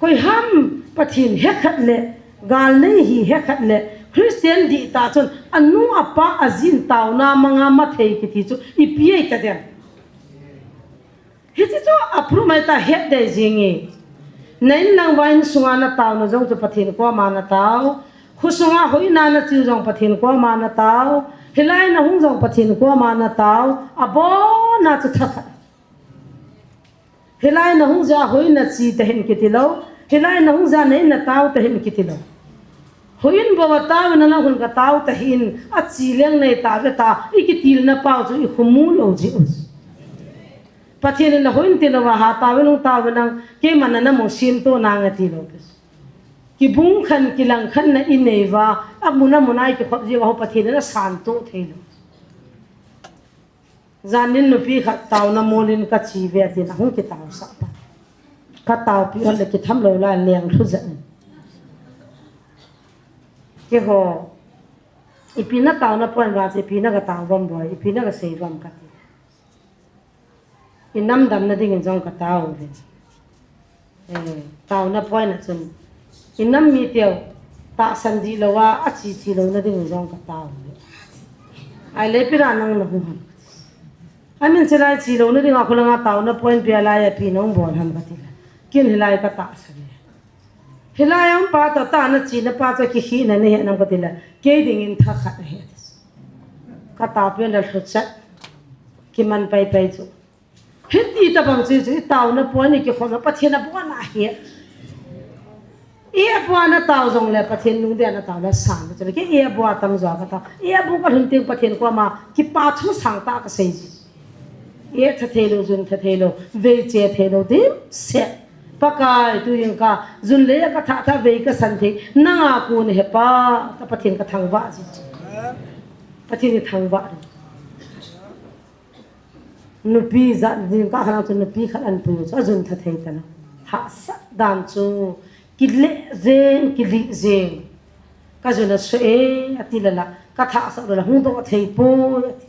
Koiham Pathen hekhat le, gal nei hi hekhat le, Christian dihtah chun anu apa ajin taona manga mathei kiti chu ipi ahi tadem. Hiche chu a proof mai ta het dei jing e. Na in lang va insunga na taona jong chu Pathen koma na tao. Khosunga hoina na cheu jong Pathen koma na tao. Hilai na hung jong Pathen koma na tao. Abona chu thakhat. Hilai na hung jeh a hoina che tahen kiti lou. Hilai na hung jeh a na in na tao tahen kiti lou. Hoin bou a tao in a lang hun ka tao ta hin, a chi leng nei ta ve ta, i kitilna pau chu i khumu lo ji u. Pathian in a hoin ti lo va ha tao in hung tao in ang, keiman na na mo sim to na nga ti lo. Kibung khan, kilang khan na i nei va, a mun a mun a i kikhop ji va ho Pathian in a san to thei lo. Janin nupi khat taona molin ka chi ve tin a hung kitao sah ta. Ka taopi hon le kitham lo la leng thu ja. Keiho, ipi na taona point va che, ipi na ka tao vam boi, ipi na ka sei vam ka ti. I nam damna dingin jong ka tao ve. Eh, taona point a chun, i nam mi teu, tahsan di lo a, a chi chi lo na ding jong ka tao. Ai le pira nang na hu ham. Ai min chi lai chi lo na ding a khulanga taona point pia lai a pi nong bol ham ka ti la. Kin hilai ka tahsan. Hilai ang pa ta ta na chi na pa ta ki hi na ne he nam ka ti la. Kei dingin tha khat he. Ka ta pen la thut chat. Ki man pai pai chu. Hiti tabang chu chu i taona point ni kikhom na Pathian a buana hi. I a buana tao jong le Pathian lungdei na tao le san chu le ki i a bua tam jo ka ta. I a bu ka lhun ting Pathian ko ma kipa thu sang ta ka sei ji. I a tha thei lo jun tha thei lo vei che thei lo dim se. Pakai tu yin ka jun le ka tha tha vei ka san thei nanga ku ni he pa ta Pathian ka thangvah ji. Pathian ni thangvah. Nupi jat ding ka khan chu nupi khat an pui chu a jun tha thei ta na. Hahsat dan chu kile jeng, kili jeng. Ka jun a su e, a ti la la. Ka tha sa la hung do thei poi, a ti.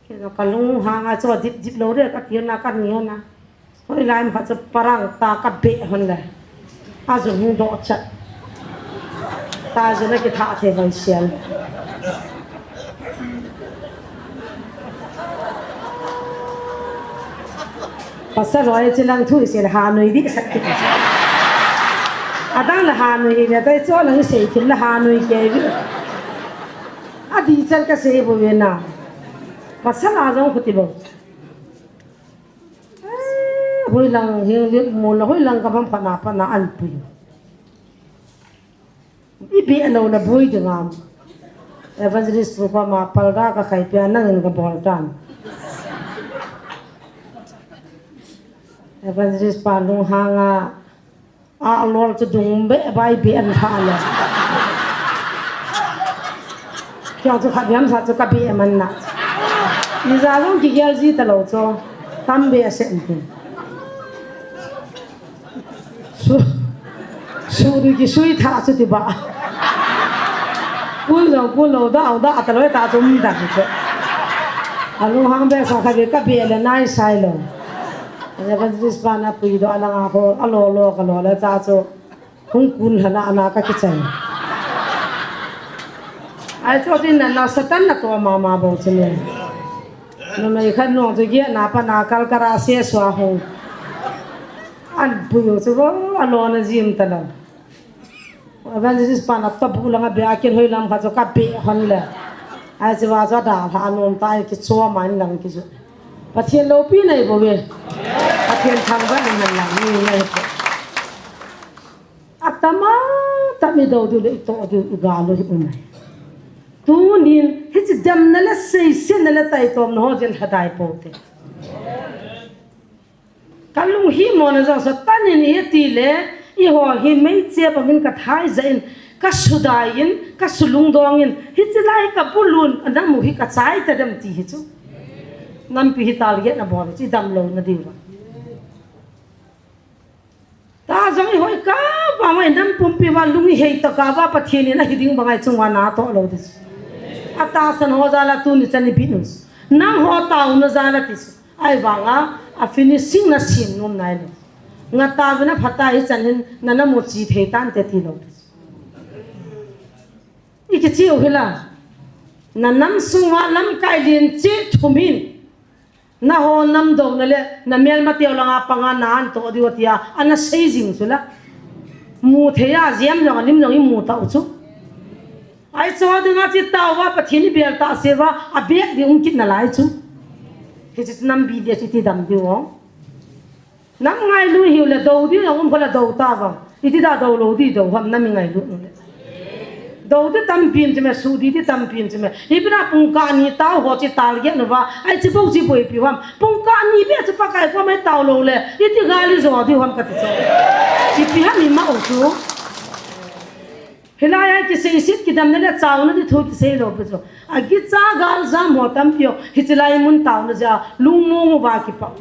Kei ka lung hang a chu dip dip lo re, ka ti na ka ni na. Hoi lai ma chu parang ta ka be hon le. A jun hung do chat. Ta jun a ki tha the vai sial. Pasal hoi chi lang thu sial ha noi di sak ki. Adang la ha noi le tai cho lang sei kin la ha noi ke vi. A di chan ka sei bo ve na. Pasal a jong khuti bo. Eh, hoi lang hing lit mo la hoi lang ka pham phana phana an pui. I be lo na bui ding am. Evangelist pu pa ma pal da ka khai pia nang in ka bol tan. Evangelist pa lung hanga a lol chu dung be bai be an tha le. Kya chu khat yam sa chu ka be man na. Ni za long ki gel ji ta lo chu tam be a sen tin. Su, su du ki sui tha su ti ba. Kun lo, kun lo, da, da, ta lo, ta tum da ki. A lung hang be sa kha be ka be le nai sai lo. Evangelist pa na pui do a la nga ko, a lo lo ka lo le cha chu. Hung kun hana ana ka ki chai. Ai chu tin na na Satan na to ma ma bo chu ne. Numei khat nung chu geh na pa na kal kara se sua hung. An pui u chu bo a lo na jim ta lo. Evangelist pa na ta bu langa be a kin hoi lam kha chu ka be hon le. Ai chu wa chu da ha anom ta ai ki chua ma in lang ki chu. Pathian lopi nei bo ve. Pathian thangvah in man lang ni nei bo. Atama tami do du le to du i ga lo hi umai. Tunin hichi damna le seisenna le taitomna ho jin hadai po te. Ka lunghimona jong Satan in i ti le, i ho hi meiche bangin ka thai ja in, ka sudai in, ka sulungdong in, hichi lai ka bulun, a namu hi ka chai ta dem ti hi chu. Nampi hi target na bol, chi dam lo na diu. Ta jong i hoi ka, ba mai nam pumpi ba lung i hei ta ka ba Pathian in a hi ding ba ngai chung wa na to lo dis. A ta san ho ja la tu ni chan i binus. Nang ho ta u na ja la tis. Ai vanga, a finishing na sim nom nai lo. Nga ta vina phata hi chan hin na na mo chi thei tan te ti lo. I ki chiu hi la. Na nam sunga lam kai lin chi thumin. Na ho nam do na le, na mel ma teo langa panga na an to diu tia, ana sei jing chu la. Mu thei a, jiam jong a lim jong i mu ta u chu. Ai cho dinga chi tao va Pathian i bel ta se va, a bek di um kit na lai chu. Hi chi nam bi dia chi ti dam diu o. Nam ngailu hiu le do di na um ko la do ta va. I ti da do lo di do ham nam i ngailu nu le. Dou ti tampi in chi me, su di ti tampi in chi me. Hi pina pungkah ni tao ho chi target nu va. Ai chi bou chi boi pi ham. Pungkah ni be chi Pakai ko mai tao lou le. Iti gal i jo di ham kati chu. Chi pi ham i ma o chu. Hilai ai kisei sit kidam na le chau na di thu kisei lou pi chu. A kicha gal jam ho tampi o. Hi chi lai mun tao na ja. Lungmong va kipa.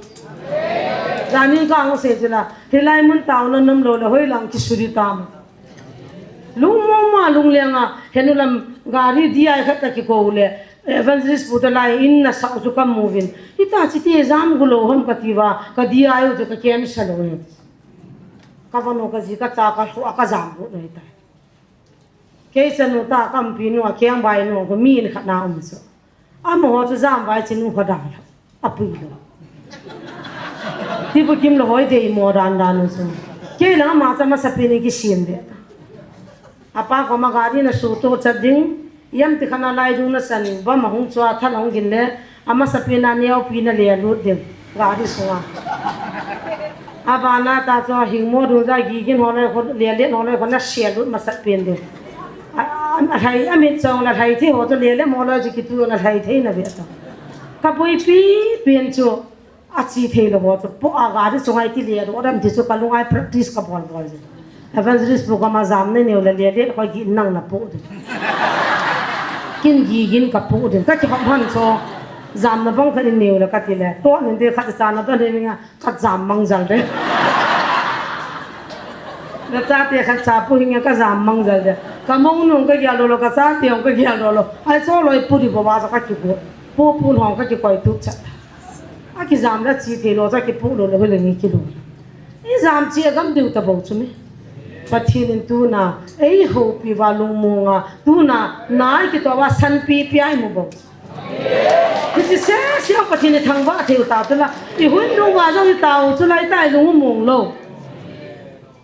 Jani ka ngo sei chi la. Hilai mun tao na nam lou le hoi lang kisuri tam. Lungmong ma lunglenga, henu lam gari D I khat ka kikou le, evangelist pu ta lai in na sau chu ka mu vin. Ita chi ti jam gu lou ham ka ti va, ka D I u chu ka cancel lou ni. Ka va no ka ji ka cha ka hu a ka jam gu nei ta. Kei sa nu ta kam pi nu a keng bai nu ko mi ni khat na um chu. Amaho chu jam vai chi nu kho dan lo. A pui lo. Ti bu kim lo hoi dei mo dan dan nu chu. Kei lang ama cha masa pi ni ki sim de. Apa ko ma gari na su to chat ding. Yam ti khana lai du na san ba ma hung chua tha long gin le. Ama sa pi na neo pi na le lut ding. Gari sunga. Abana ta chu hing mo du ja gi gin ho le ko le le ho le ko na se lut masa pi ding. A, a, a, hai, a mit chong la hai thi ho chu le le mo la chu kitu na hai thei na ve ta. Ka pui pi pi chu a chi thei lo ho chu po a gari chu ngai ti le ro dam ti chu ka lungai practice ka bol bol ji. Evangelist pu ka ma jam ne neu le le le ko gi nang na po de. Kin gi gin ka po de. Ka ki hop han chu jam na bang ka in neu le ka ti le. To nin de khat cha na ba le nga. Ka jam mang jal de. Na chate khat cha pu hinga ka jam mang jal de. Ka mong nung ka gial lo lo, ka chate ong ka gial lo lo. Ai so loi pu di bo ba sa ka ki ko. Pu pu hong ka ki koi tu cha. A ki jam la chi te lo cha ki pu lo lo le ni ki lo. I jam chi a gam diu ta bo chu mi. Pathen in tu na. Ei ho pi va lung mong a. Tu na. Nai ki to va san pi pi ai mu bo. Hiche sese a Pathen i thangvah thei u ta chu la, i hun dung va jong i ta u chu la, i tai lung u mong lo.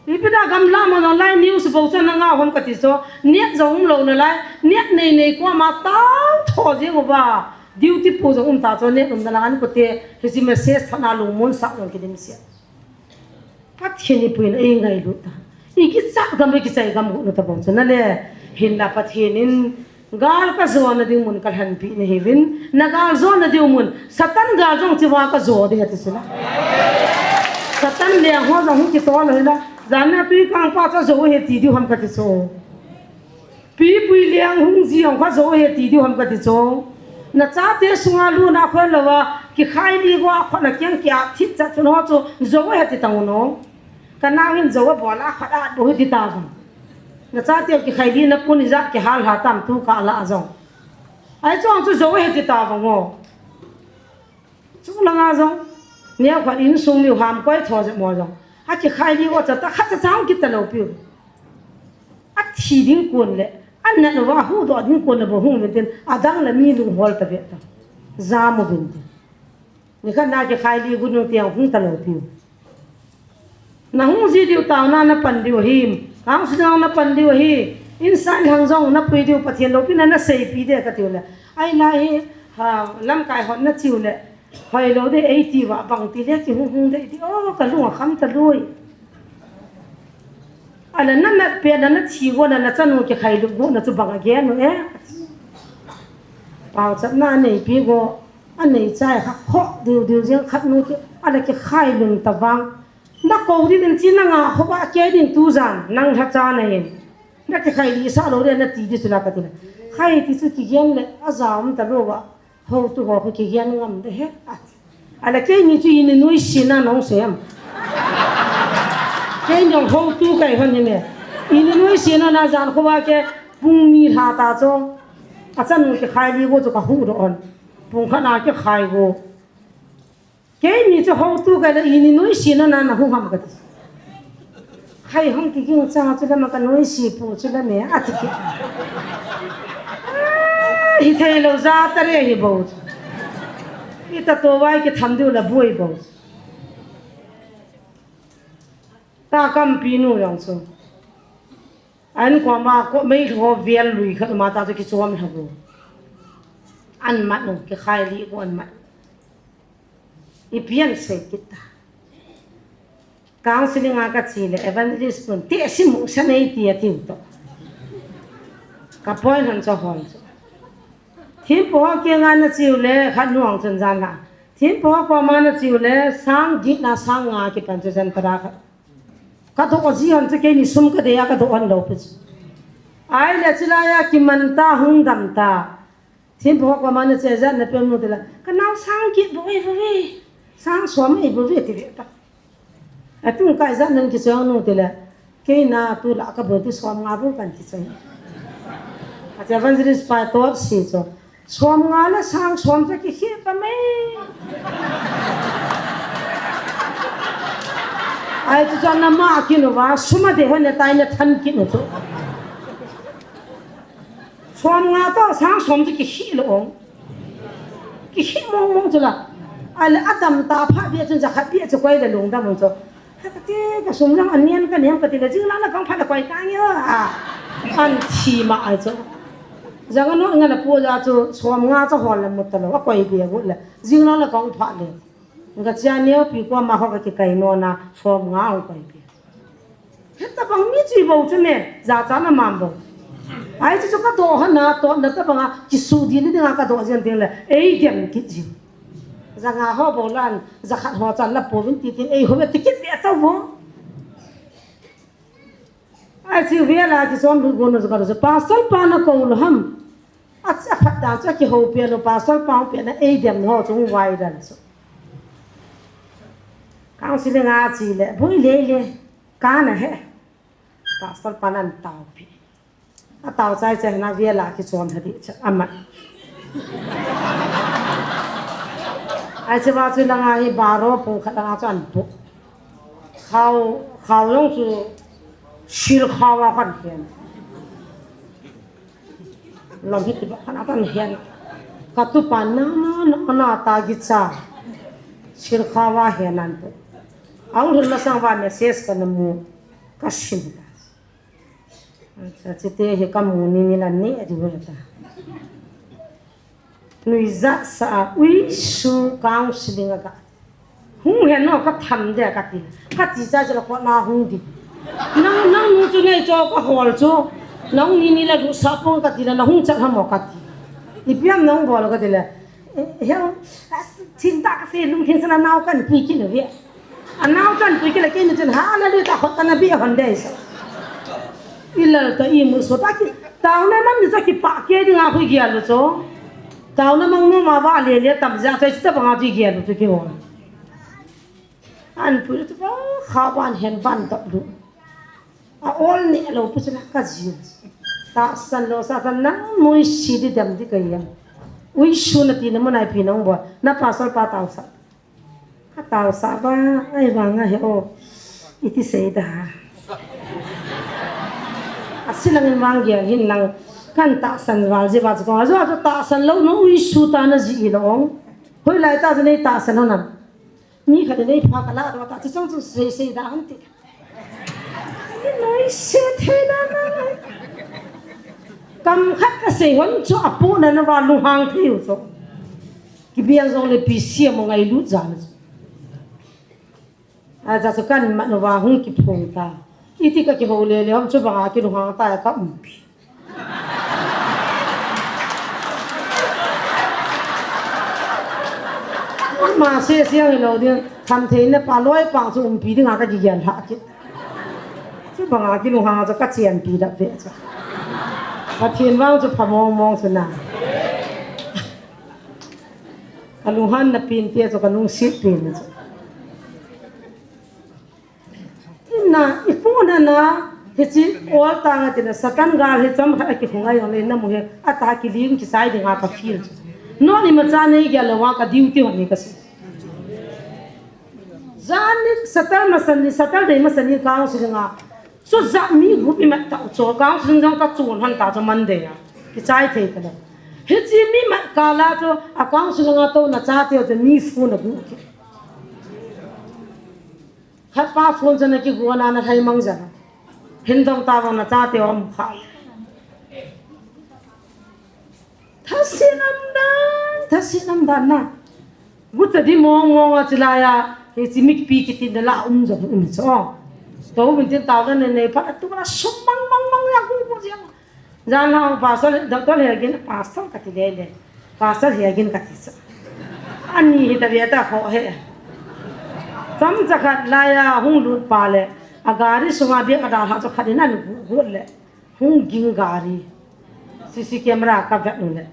Ipi da gamla ma jong lai news bou chu na ngah hom kati chu, net jong um lou nalai, net nei nei koma tao tho jeng uva, duty pu jong um ta chu net um na lang an kute, hiche message thana lungmon sah jong kidim sia. Pathen i puina i ngailut ta. I kicha gam, i kichai gam gu na ta bou chu na le. Hinla Pathen in gal ka jona ding mun ka lhanpi na hiuvin. Na gal jona ding mun. Satan gal jong chiva ka jo de ti chu na. Satan le ho jong hung kitol hila. Jan na tui kang pa cha jo he ti diu ham kati chu. Pi pui liang hung ji hung kha jo he ti diu ham kati chu. Na chate sunga lu na khoi lou va, kikhai li go a khona kiang kia thit cha chu no chu jo he ti tang no. Ka nang in jo a bol a khat a bo he ti ta jong. Na chate kikhai li na pun i ja kihal ha tam tu ka la jong. Ai chong chu jo he ti ta vang o. Chung langa jong, neo khat insung miu ham koi tho jep mo jong. A kikhai li go cha ta khat cha chang kit ta lou piu. A thi ding kon le, a nat lou va hu doh ding kon le bou hung uvin tin, a dang le mi lunghol ta ve ta. Jam uvin tin. Ni khat na kikhai li gu nu tiang hung ta lou piu. Na hung ji diu tao na na pan diu ahi. Kang su na na pan diu ahi. Inside hang jong na pui diu Pathen loupina na seipi de ka tiu le. Ai na hi, ha, lamkai hon na chiu le. Hoi lou de ei ti va bang ti le ti hung hung de ti. O, ka lung a kham ta lui. Ala na na pe na na thi go na na chanu kikhai lu go na chu bang a gen u e. Pau chap na nei pi go. A nei chai kha kho diu diu jeng khat nu ki, a le kikhai lun ta vang. Na ko ding in chi na nga kho ba ke ding tu jan, nang lha cha na in. Na kikhai li sa lou de na ti di chu la ka ti na. Khai ti chu kigen le, a jam ta lou va. Hotu ho khu kigen ngam de he. A le keini chu i ni nuisi na nong sem. Keini jong hotu kai hon hi me. I ni nuisi na na jan kho ba ke pung ni lha ta chu. A chanu kikhai li go chu ka hu doh on. Pung khat na kikhai go. Keini chu hotu ka le i ni nuisi na na na hu ham ka ti. Khai hung kiging cha chu le ma ka nuisi pu chu le me a ti ki. Hi thei lou ja ta re hi bou. I ta to vai ki tham diu la buai bou. Ta kam pi nu jong chu. An koma ko mei ho vial lui khat ma ta chu kichom ha bu. An mat nu kikhai li ko an mat. I pian sei kit ta. Counseling a ka chi le evangelist nun te si mu sa nei ti a tiu to. Apoi han cho hon cho. Thim po ho ke nga na chiu le khat nuang chun jan la. Thim po ho ko ma na chiu le sang gi na sang nga ki pan chu jan para khat. Ka do ji han chu ke ni sum ka de ya ka do han lo pu chu. Ai le chila ya ki man ta hung dam ta. Thim po ho ko ma na che ja na pe mu de la. Ka nau sang gi bo e bo e. Sang som e bo e ti ve ta. Atung kai ja nan ki chang nu ti le. Kei na tu la ka bo ti som nga bo kan ki chang. A che evangelist pa to si cho. Som nga le sang som che ki khi ta me. Ai tu cha na ma ki no va suma de ho ne tai ne than ki no cho. Som nga to sang som chu ki hi lo ong. Ki hi mong mong chu la. Ai le adam ta pha bia chun jakhat bia chu koi le lung dam chu. Ha ka ti ka sum jang an nian ka niam ka ti le jing la na kong pha le koi ta ngi a. An thi ma ai chu. Jang no nga na pu ja chu som nga chu hol le mut ta lo a koi bia bu le. Jing la na kong pha le. Nga chia neo pi ko ma ho ka ki kai no na som nga ong koi bia. Heta bang mi chi bo chu ne, ja cha na mam bo. Ai chu chu ka do ha na to na ta banga, ki su di ni dinga ka do jen ding le, ei dem kit ji. Ja nga ho bo lan, ja khat ho chan la po vin ti tin, ei ho ve ti kit ve ta bo. Ai chu ve la ki som lu go no ka do, pastor pa na ko lo ham. A cha phat dan cha ki ho pe lo, pastor pa pe na, ei dem ho chung vai dan so. Counseling a chi le, bui le le. Ka na he. Pastor pan an tao pi. A tao chai chai na via la ki chon ha di cha ama. Ai che ba chu la nga hi baro pu khat la nga chan pu. Khao khao long chu sil khao wa khan hen. Lam hi ti ba khan atan hen. Ka tu pan na na na na ta gi cha. Sil khao wa hen an pu. Ang hun la sang wa message ka na mu. Ka sim ta. Acha, chite hi ka mu ni ni la ni a di ta. Nui ja sa a, ui su counseling a ka. Hung hen no ka tham de ka ti. Ka ti cha cha la ko na hung di. Nang, nang nu chu nei cho ka hol chu. Nang ni ni la du sa pong ka ti la na hung cha ha mo ka ti. I piam nang bol ka ti la. Eh, heo, as, thin ta ka se lung thin sana nau kan pi ki no ve. A nau kan pi ki la ke ni chun ha la le ta khot ta na bi hon de sa. I lal ta i mu so ta ki. Tau na man ni sa ki pa ke ni nga hui gi a lo so. Tau na mang no ma va le le tam ja ta chi ta ba nga ti gi a lo so ki hon. An pu tu ba kha ban hen ban ta lu. A ol ni lo pu chila ka ji. Tahsan lo sa sa nang nui si di dem di ka yang. Ui su na ti na mo nai pi nang bo. Na pastor pa tau sa. Ka tau sa ba ai ba nga he o. Iti sei da. A si lang in mang gi hin lang kan tahsan val ji ba ko. A zo a tahsan lo no ui su ta na ji i lo ong. Hoi lai ta nei tahsan ho nam. Mi khat nei pha ka la do ta chu chang chu sei sei da han ti. Ni noi se thei da na. Kam khat ka sei hon chu a pu na na va lu hang thei u chu. Ki biang jong le pi sia mo ngai lu ja na chu. A ja chu kan ma no va hung ki phong ta. Iti ka ki ho le le hom chu ba ki lu hang ta ka um pi. Ma se siang lo ding, tham thei na pa loi pang chu umpi ding a ka ki gian ha ki. Chu banga ki lu ha chu ka chian pi da ve chu. Pathen vang chu pha mong mong chu na. Ka lu han na pin te chu ka lung sit pin chu. Ina, i pu na na, hichi ol ta nga tina Satan gal hi chom khat a ki khunga yong le na mu he, a ta ki ling ki sai dinga ka feel. No ni ma cha nei gel lo wa ka duty hon ni ka si. Jan ni Saturday ma san ni, Saturday ma san ni counseling a. Chu ja mi gu mi mat ta chu counseling jong ka chun han ta chu Monday a. Ki chai thei ta le. Hichi mi mat ka la chu a counseling a to na cha te chu mi fu na gu ki. Khat pa phone chana ki guana na thai mang jana. Hin dong ta vang na cha te om kha. Thasin am dan, thasin am dan na. Gu cha di mong mong a chilai a. He chi mik pi ki tin da la um jong um cho. To min tin ta ga ne ne pa tu la sum mang mang mang ya gu gu jang. Jan lang pastor, doctor Hegin, pastor kati lele. Pastor Hegin kati sa. Ani hi ta ve ta ho he. Chomcha khat laiya hung lut pa le. A gari sunga bek a dalha chu khat in an gu gu le. Hung ging gari. C C camera ka vet nu le.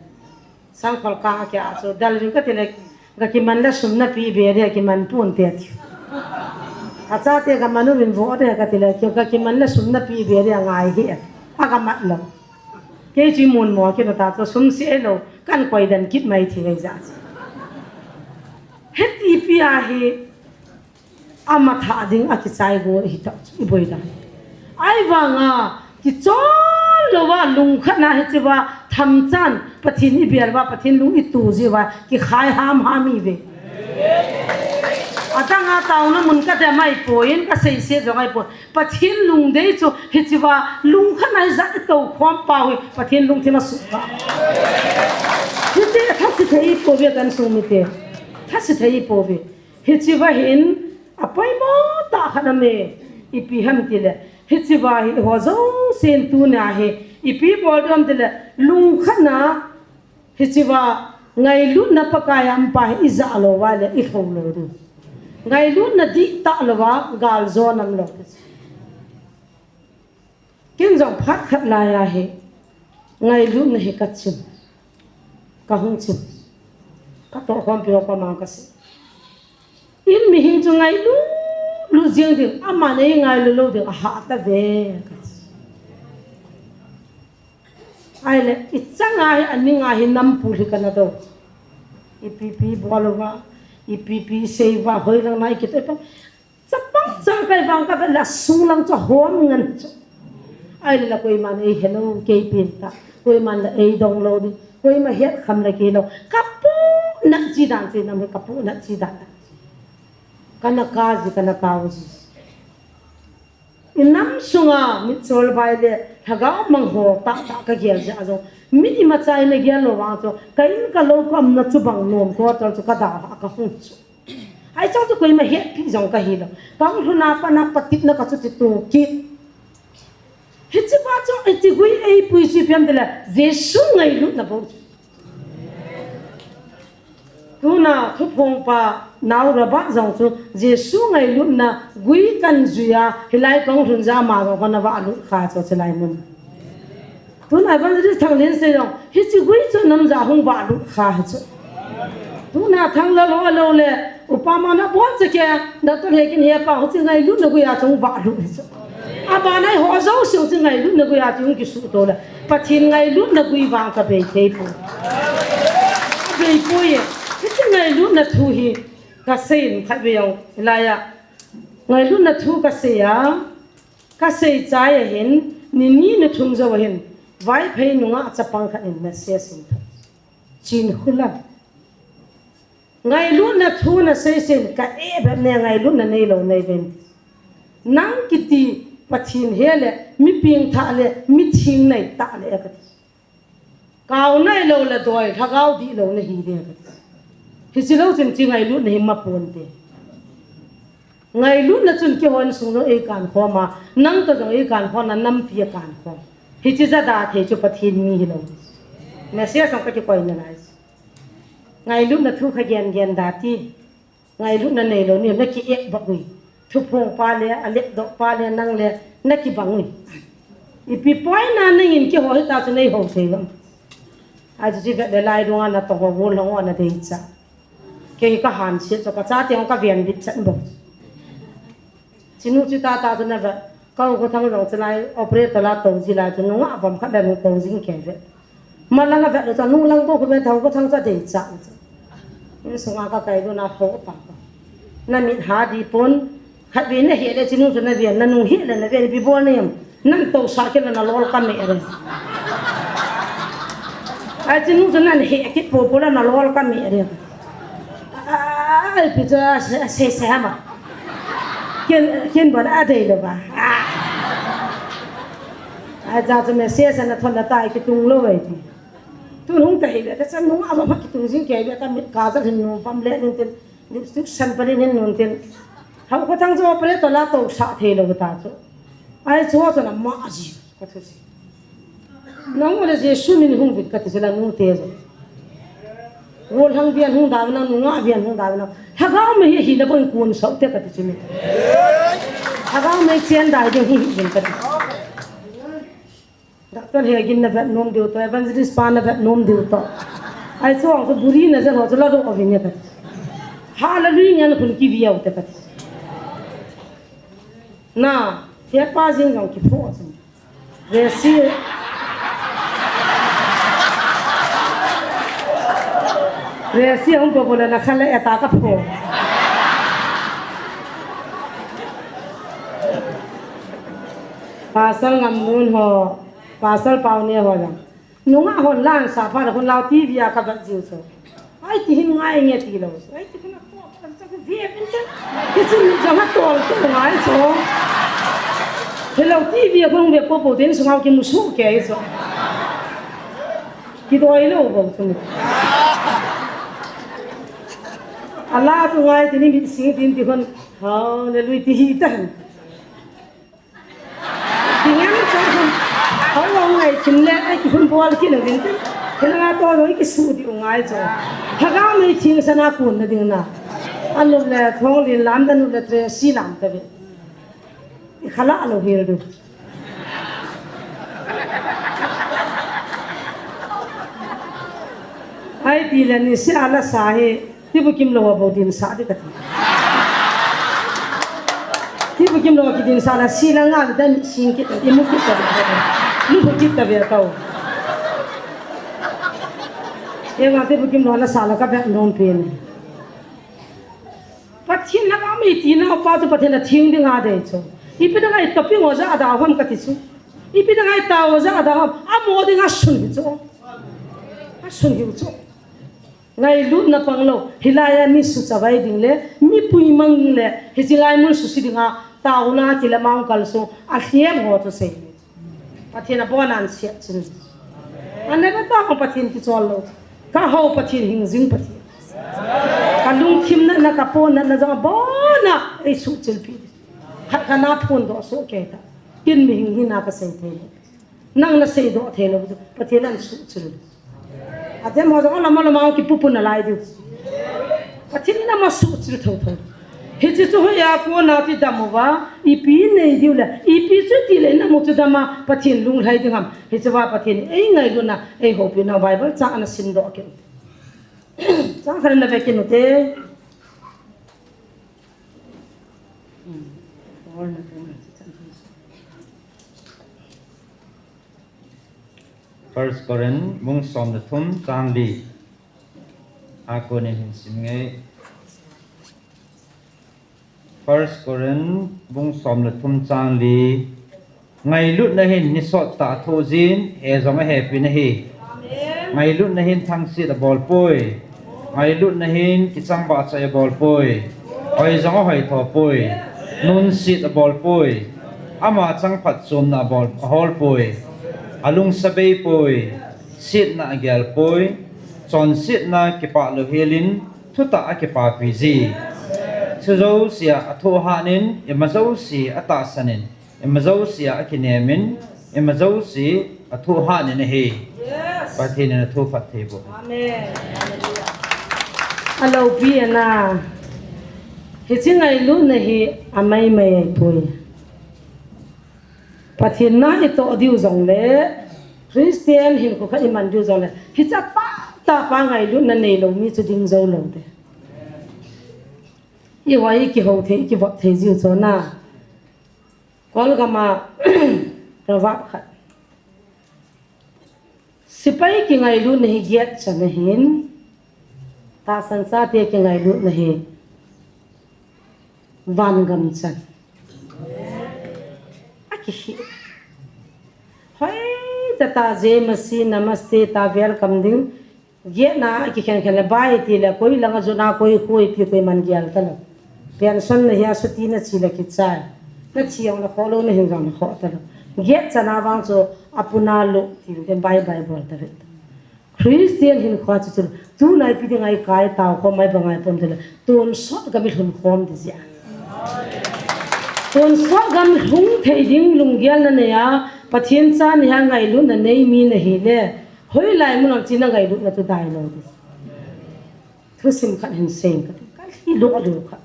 Sangkhol ka kia chu dal ring kati le. Ka kiman le sum na pi be de kiman pun te ti. A chate ka manu min vo de kati le. Ka kiman le sum na pi be de ngai hi. A ka mat lo. Kei chu mun mo kei ta chu sum si e lo kan koi dan kit mai thi ngai ja. Heti pi a hi ama tha ding a kichai go hi ta chu i boi dan. Ai vanga kichol lo va lungkhat na hi chi va tham chan Pathin i bel va Pathin lung i tu ji va ki khai ham ham i ve. Atanga tauna mun ka de mai poin ka sei se jong ai po. Pathin lungdei chu hichiva lungkhat na hi ja i to khom pau hi Pathin lungthim a sukha. Hiti thasi thei po ve kan sung mite. Thasi thei po ve. Hichiva hin a poimo ta khat a me ipi ham ti le. Hichiva hi ho jo sin tu na hi ipi bol dom ti le lungkhat na Hichiva ngailutna Pakai a um pa hi i ja lo va le i hlo lo du. Ngailutna di ta lo va gal jo nam lo. Kin jong phat khat lai a hi ngailutna hi ka chim. Ka hung chim. Ka to khom pi ho ka mang ka si. In mihing chu ngailut lut jing ding, aman ei ngailut lou ding, a ha ta ve. Ai le, i chang a hi, a ning a hi, nam pu hi ka na do. I pi pi bol va, i pi pi sei va, hoi lang nai ki te pa. Chapang chang kai vang ka ve la sung lang chu hom ngan chu. Ai le la koiman ei hello, kei pin ta. Koiman la ei dong lo ding. Koima het kham la ki lo. Ka pu na chi dan chi nam hi ka pu na chi dan. Ka na ka ji, ka na ka u ji. I nam sunga mitchol vai le lhagao mang ho ta ta ka gel ja jong. Mit i ma chai na gel lo vang chu. Ka in ka lo ka um na chu bang nom ko tol chu ka da ha ka hung chu. Ai chang chu koima het pi jong ka hi lo. Ka hung lhun a pa na pa tip na ka chu ti tu ki. Hichi pa chu, hichi gui ei pui chi piam te le, Jesu ngailutna bou. Tuna thuphong pa nau Robert jong chu, Jesu ngailutna gui kan jui a, hilai kong lhun ja ma jong kona va lut kha chu chilai mun. Tuna evangelist Thanglen se jong, hichi gui chu nam ja hung va lut kha hi chu. Tuna Thanglal ho lo le, upa ma na bon che ke, Doctor Hekin he pa, hichi ngailutna gui a chung va lut hi chu. Abanai ho jo siu chi ngailutna gui a chi hung kisu to le. Pathin ngailutna gui vang ka bei thei pu. Ka bei pu ye. Hichi ngailutna thu hi ka sei in khat ve jong lai a. Ngailutna thu ka sei a. Ka sei chai a hin, ni ni ni thum jo a hin. Vaiphei nunga chapang khat in message in tho. Chin hulan. Ngailutna thu na sei sin ka e bep ne ngailutna nei lo nei ven. Nang kiti Pathin he le, mi ping tha le, mi thing nei ta le e ka ti. Kau nei lo le doi, lhagao di lo na hi de ka ti. Hichi lo chin chi ngailutna hi ma pon te. Ngailutna chun kihon sung lo ei kan khom a, nang to jong ei kan khom na nampi a kan khom. Hichi ja da thei chu Pathin mi hi lo. Message song ka kikoi na lai. Ngailutna thu kha gen gen da ti. Ngailutna nei lo ni na ki ek bak ui. Thuphong pa le, a lek dok pa le, nang le, na ki bang ui. Ipi poi na nang in ki ho hi ta chu nei ho thei gam. A chu chi vet le lai dunga na to ho gol ho na dei cha. Kei ka han siat chu ka chate hung ka ven bit chan bou. Chinu chu tata chu na vet. Ka Haokhothang jong chu lai operator la to ji lai chu nungah vom khat le nung to jing kei vet. Ma lang a vet le chu nung lang bou khu ven Haokhothang chu a dei cha. Insunga ka kai duna ho pa ka. Na mit ha di pon. Khatvei na hih le chinu chu na ven, na nung hih le na ven, ipi bol na em. Nang to sa kei le na lol ka me re. Ai chinu chu na hih kei po po le na lol ka me re. Ai pi chu a se, a se, se ha ma. Ken, ken bon a dei lo ba. Ai cha chu message na thon na tai kitung lo ai ti. Tun hung ta hi le, ta chan nung a ba ma kitung jing kei le ta mit ka cha hin nung pam le nin tin. Lipstick san pa nin nun tin. Haokhothang chu operator la to sa thei lo ta chu. Ai chu chu na ma ji ka thu si. Nang ole Jesu min hung vin kati sila nu te jo. Wo hang vian hung da na, nunga vian hung da na. Lhagao mei hi, hi na pon kun sau te kati simi. Lhagao mei chen da hi hi vin kati. Doctor Hegin na vet nom diu to, Evangelist pa na vet nom diu to. Ai chuang chu buri na zen ho chu la do ovin ya kati. Hallelujah, nyan khun ki viau te kati. Na, he pa jing jong ki pho chu. Resi. Resi hung ko bola na khala eta ka pho. Pasal ngam nun ho. Pasal pau ne ho jong. Nunga hon lan sa pha la khun lau T V a ka vet jiu chu. Ai ti hin ngai nge ti lo. Ai ti khun a ko kan sa ku ve pin te. Ti chu mi jong a tol te ngai chu. Hello T V a khun ve po po tin sunga ki musu ke ai chu. Ki doi lo bo chu. Ala tu ngai ti ni mi sing tin ti khun. Hallelujah ti hi ta. Dingan chu. Hau lo ngai chin le, ai ki hun bol ki lo din te. Kila nga to lo ki su di ngai chu. Thaga mai thing sana kun na ding na. Anu le thong lin lam da nu le tre si lam ta ve. I khala lo hil du. Ai ti le ni se ala sa hi. Tibu kim lo a bo din sa di kati. Tibu kim lo ki din sa la si la nga dan sing kit, i mu kit ta. Lu kit ta be tau. Ye nga tibu kim lo la sa la ka be non pen. Pathin la mi ti na pa tu Pathin la thing ding a de chu. Ipi da ngai tapi ngo ja da hom kati chu. Ipi da ngai ta ngo ja da hom. A mo ding a sun hi chu. A sun hi chu. Ngailutna pang lo, hilai a mi suchavai ding le, mi puimang ding le, hichi lai mun susi ding a, tauna kila mang kal su, a hliam ho chu sei. Pathin a bon an siat chin. An le ta Pathin kichol lo. Ka ho Pathin hing jing Pathin. Ka lungthim na, na ka pon na, na jong a bon a, ei su chil pi. Khat ka na phun do so ke ta. Kin mi hing hi na ka sei thei lo. Nang na sei do thei lo, Pathin an su chil. Ate mo jong lama lama ki pupu na lai diu. Pathin in ama su chil tho tho. Hichi chu hoiya kona ti dam uva, ipi nei diu le, ipi chu ti le na mu chu dam a, Pathin lunglhai ding ham. Hichi va Pathin ei ngailutna, ei hopina Bible chang ana sim do ke. Chang khat na ve kin u te. First Corinth bung som le thum chang li. A konin hin sim nge. First Corinth bung som le thum chang li. Ngailutna hin ni sot tah a thoh jin, he jong a hepi na hi. Ngailutna hin thangsit a bol poi. Ngailutna hin kichang ba chai a bol poi. Hoi jong a hoi tho poi. Nunsit a bol poi. Ama chang phat chomna a bol a hol poi. A lungsa bei poi. Sitna a gel poi. Chonsetna kipah lo helin thutah a kipapi ji. Chu josia a thoh hanin, ima josia a tahsanin, ima josia a kinemin, ima josia a thoh hanin ahi. Yes. Pathin in a thoh phat thei bo. Amen. Hallelujah. A lopi ana. Hichi ngailutna hi a mai mai ai poi. Pathin na i toh diu jong le, Christian hinkho kha i man diu jong le, hicha tah tah pa ngailutna nei lo mi chu ding jou lo te. I hoi i kiho thei, i kivop thei jiu chu na. Kolgam a proverb khat. Sepai kingailutna hi giat chan ahin, tahsan chate kingailutna hi vangam chan. A kihi. Hoi tata Jai Masih, Namaste ta welcome ding. Giatna a kikhen khen le bai ti le koi langa jona koi koi pi koi man gial ta lo. Pension na hia suti na chi le kichai. Na chi jong na kho lo, na hin jong na kho ta lo. Giat chana vang chu a puna lo ti le bye bye bol ta ve. Christian hinkho chu chu tu nai pi ding ai kai tau kho mai ba ngai pon ti le. Tun sot gam i lhun khom ti zia. Tun sot gam lhung thei ding lunggel na nei a. Pathen cha ni ha ngailutna nei mi nahi le, hoilai mun a chu na ngailutna chu dai lou ding. Thusim khat hin sei ka ti, ka lhi lou lou khat.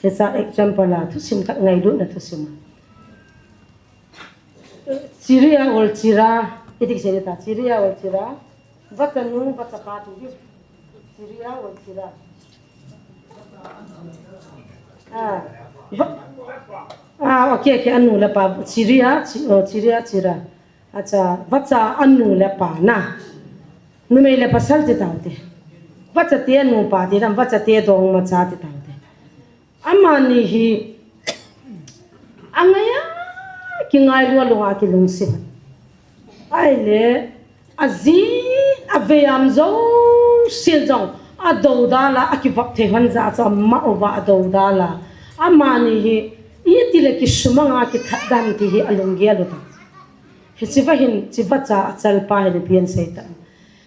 Hiche example a, thusim khat ngailutna thusim. Chiria ol chira, iti sei ta, chiria ol chira. Vachanu, vachapa ti hi. Chiria ol chira. Ah, va-, ah, okay, okay, anu le apa, chiria, chi-, oh, chiria, chira. Acha, vacha anu le apa na. Numei le pasal ti tau te. Vacha te anu pa ti lam, vacha te dongma cha ti tau te. Amani hi, angai a, kingailu a lunga kilungset. Ahile, aji, avei a um jouse jong, adoudal a, akivop thei hon ja chu ama uva adoudal a. Amani hi, iti le kisumang a kithat dan ti hi alunggel u ta. Hiche va hin, hiche vacha achal pa hin ipi asei ta.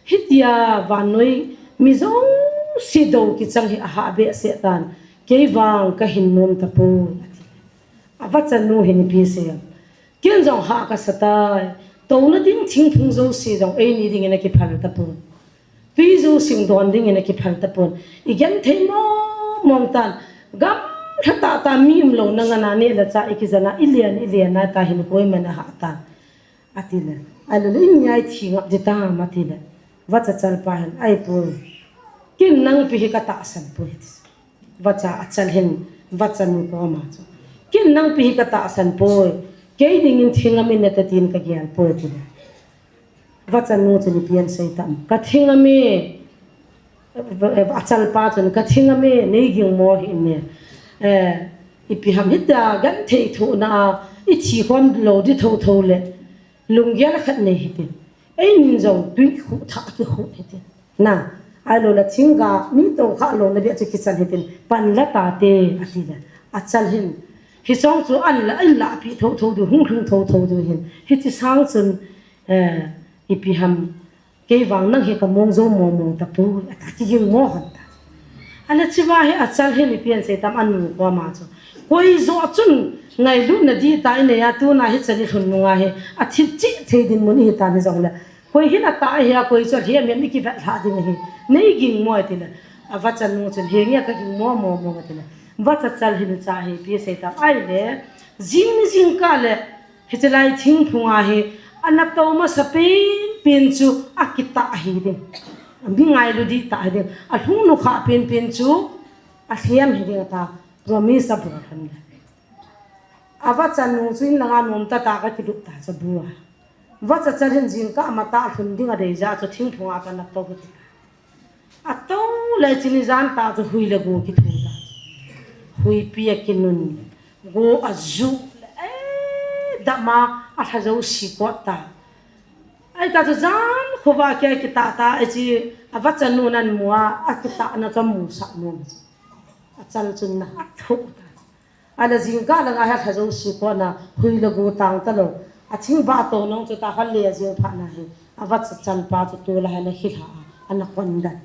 Hitia vannoi mi jouse dou kichang hi ahah behseh tan, kei vang kahin nom tapoi, ati. Avachanu hin ipi asei am. Ken jong hah kasa tai, touna ding thingphung jouse jong eini dingin akiphal tapoi. Tui jouse jong don dingin akiphal tapon. Igenthei mong mong tan. Gamlha tah tah mi umlouna ngan a neh le chah ikijen a, ilen, ilen a ta hin koiman ahah tan. Ati le. Ahilou le, imi a ithi ngap ding tam, ati le. Vacha chal pa hin, ahipoi. Ken nangpi hi katahsan poi. Vacha achal hin, vachanu koma chu. Ken nangpi hi katahsan poi. Kei dingin thi ngam in nate tin kagel poi, ati le. Vachanu chun ipi asei tam. Kathi ngam e, achal pa chun, kathi ngam e, nei ging mo hih in e. Eh, ipi ham hitia genthei thohna a, ithi khom lou ding thotho le. Lunggel khat nei hitin. Einin jong tui khuh thah kikhuh hitin. Na, ahilou le thingga, mi tokhah louna beh chu kichan hitin. Pan la tate, ati le. Achal hin. Hiche jong chu ahin la, ahin lahpeh thotho diu, hung lhung thotho diu hin. Hiche sang chun, eh, ipi ham, kei vang nang hi kamong jou mong mong tapoi, ati kiging mo hon ta. Ahile hiche va hi achal hin ipi asei tam anu koma chu. Koi joh chun ngailutna dihtah inei a tuna hichan ilhun nunga hi, athip cheh thei dinmun ihi tan hijongle. Koi hin atah ahi a, koi chu alhem hem ikivet lhah ding ahi. Nei ging mo ati le. Avachanu chun, henge kaging mo mo mo ati le. Vacha chal hin cha hi ipi asei tam. Ahile, jing ni jingkah le, hiche lai thingphung a hi, ana tou masa penpen chu akitah ahi ding. Mi ngailu dihtah ahi ding. Alhung nukhah penpen chu alhem hi ding ata, promise abol lhon le. Avachanu chu in langa nom tah tah a akilup ta chu bu a. Vacha chal hin jingkah matah lhun ding adei jeh a chu thingphung a kana tou hi ti. Atou le chuni jan tah chu hui le go kitho ta. Huipi akinun. Go aju le, eh, dam a alha jouse kot ta. Ahita chu jan khovah a kitah ta, eh, hiche avachanu nan mu a, akitahna chu amusah nom. Achal chun na athoh ta. Ahile jingkah langa hi alha jouse kotna, hui le go tang talou. Athingbah touna chu ta kha le jing phat na hi. Avacha chal pa chu tol a hi ana khilha a, ana kon dan.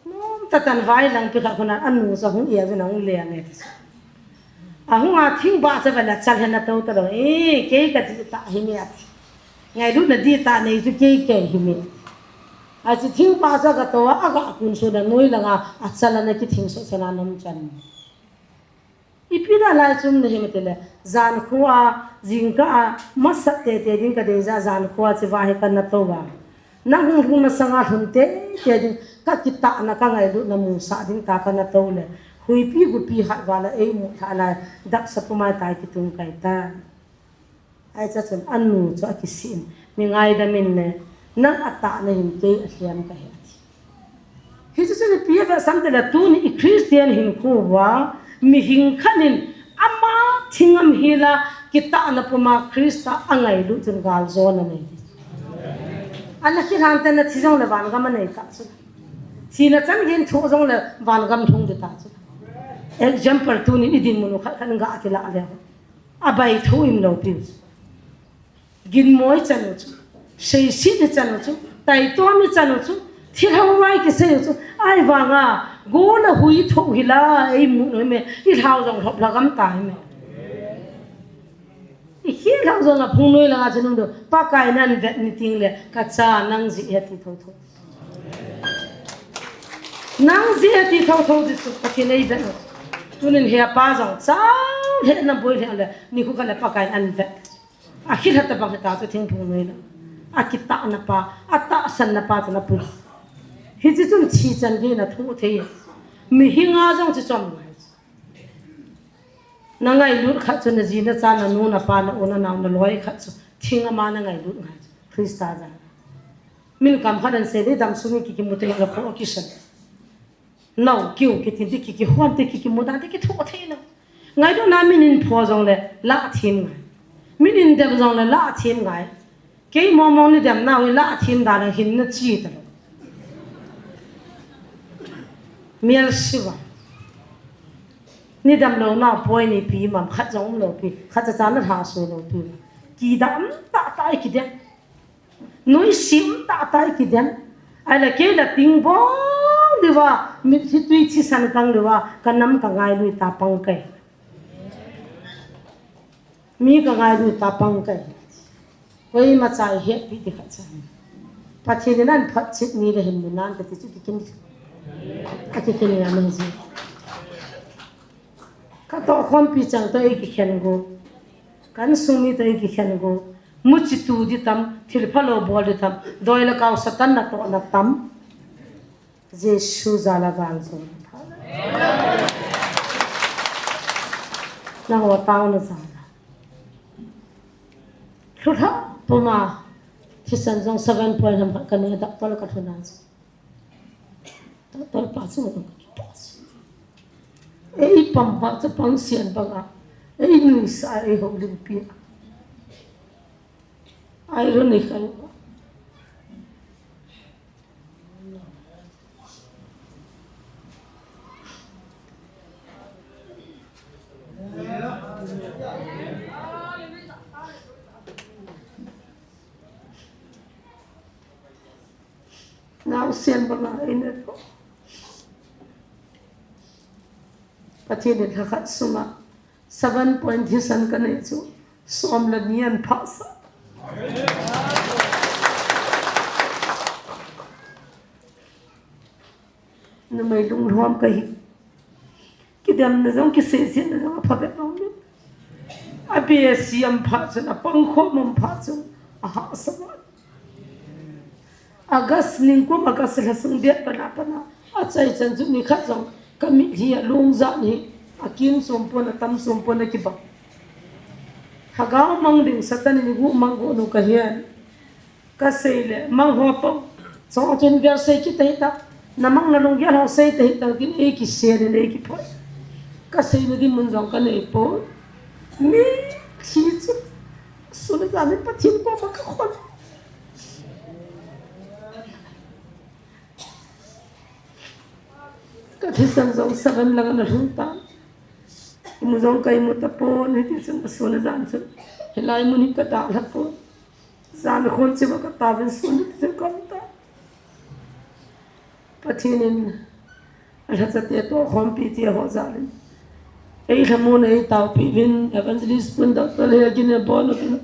Nom tah tan vai lang pi khat khun a anu chu ahung e jun ahung leng e ti. Ahung a thingbah chu vele achal hin atou talou. Eh, kei kadihtah hi me ati. Ngailutna dihtah nei chu kei kei hi me. Achu thingbah chu aga tou a, aga kun suna noi langa achal ana kithing soh sana nom chan. Ipi dalai chun nahi me ti le, jan kho a, jingkah a, masat tete ding kadei jeh a jan kho a hiche va hi kana tou a. Nahung lhung masanga lhun tete ding, kakitahna kangailutna musah ding ta kana tou le. Huipi gupi khat va la eimu lha lai, dapsa puma tai kitung kai ta. Ahi chachun anu chu akisih in, mi ngaidam in le, nang atahna hin kei alhem kahi ati. Hichu chu ipi avetsah em ti le tuni i Christian hinkho uva, mihem khat in ama thingam hila kitahna puma Christa angailut chun galjona nei. Ana kilhan te na thi jong le vangam anei ta chu. Thina chan gei in thoh jong le vangam lhung ding ta chu. Example tuni i dinmun u khat khat in ga kilah le. Abaitho in lou piu chu. Ginmo i chan u chu. Seiset i chan u chu. Taitom i chan u chu. Thilha vai kisei u chu. Ahivanga, go le hui thoh hila, eimu noi me. I lhau jong lhop lha gam ta hi me. Hi lang jong a phung noi langa chu nung do. Pakai nan vet ni ting le, ka cha nang jeh ahi ti thotho. Nang jeh ahi ti thotho ti chu Pathen ei vet. Tunin he pa jong cha he na boi he le, ni khu ka le Pakai an vet. A khit hat bang ta chu thing phung noi la. A kitahna pa, a tahsanna pa chu na pu. Hichi chun thi chan gei na thu thei. Mihinga jong chu chom ngai. Na ngailut khat chu na ji na cha na nu na pa na u na nao na loi khat chu thing ama na ngailut ngai chu Krista jal. Min kam khat an sei le dam sung ki kimu te la kho kisan. Nau kiu ki tin ti ki kihon te ki kimu da te ki tho thei na. Ngailutna min in pho jong le la thim ngai. Min in dem jong le la thim ngai. Kei mong mong ni dem nau hi la thim da na hin na chi ta lo. Mial siva. Ni dem lo na poi ni pi mam khat jong um lo pi. Khat cha cha na ha su lo pi. Ki dam ta ta ki dem. Nuisim ta ta ki dem. Ai la kei la ting bol diva. Mit hi tui chi san kang diva. Ka nam ka ngai lui ta pang kai. Mi ka ngailut ta pang kai. Koima cha i hetpi ti khat cha. Pathen in an phat chit ni le hin mun nan ka ti chu kikin. Ka kikin ya men ji. Ka tohkhompi chang toh ei kikhen go. Kan sung mi toh ei kikhen go. Muchi tu di tam, thil phalou bol di tam. Doi le kau Satan natohna tam. Jesu jal a gal jong. Nangho taona jal a. Lhulha puma. Thisan jong seven point ham khat kane doctor ka lhuna chu. Doctor pa chu ka kipa chu. Ei pam pa chu pang sian banga. Ei nuisa ei houlimpi a. Ironical. Naosen banga inei po. Pathen in lhakhat sunga seven point thisan kanei chu som le ni an phah sah. Numei lunglhom kahi. Kidemna jong, kiseisetna jong aphabep lou. Abeh siam phat chun, apangkhom um phat chun, ahahsa. August ningkum, August lhasung bep pana pana, achaichan chu nikhat jong kamitlhi a lungjan hi akim chom pon, atam chom pon akibang. Lhagao mang ding Satan in igu mang gu nu kahin. Kasei le, mang ho pau. Chong chun gel sei kit tahih ta. Na mang na lunggel ho sei tahih ta, kin ei kisel in ei kiphoi. Kasei na ding mun jong kanei poi. Mitlhi chu. Sun a jan in Pathen koma kakhol. Ka thisan jong seven lang ana lhung ta. Imu jong ka imu tapon, hiti chun ka sun a jan chun. Hilai mun hi ka dalha pon. Jan khon cheh uva ka taovin sun a chun ka um ta. Pathen in alhacha te toh khompi te ho jal in. Ei lhamon ei taopi uvin, Evangelist pun, Doctor Hegin, Bon pun.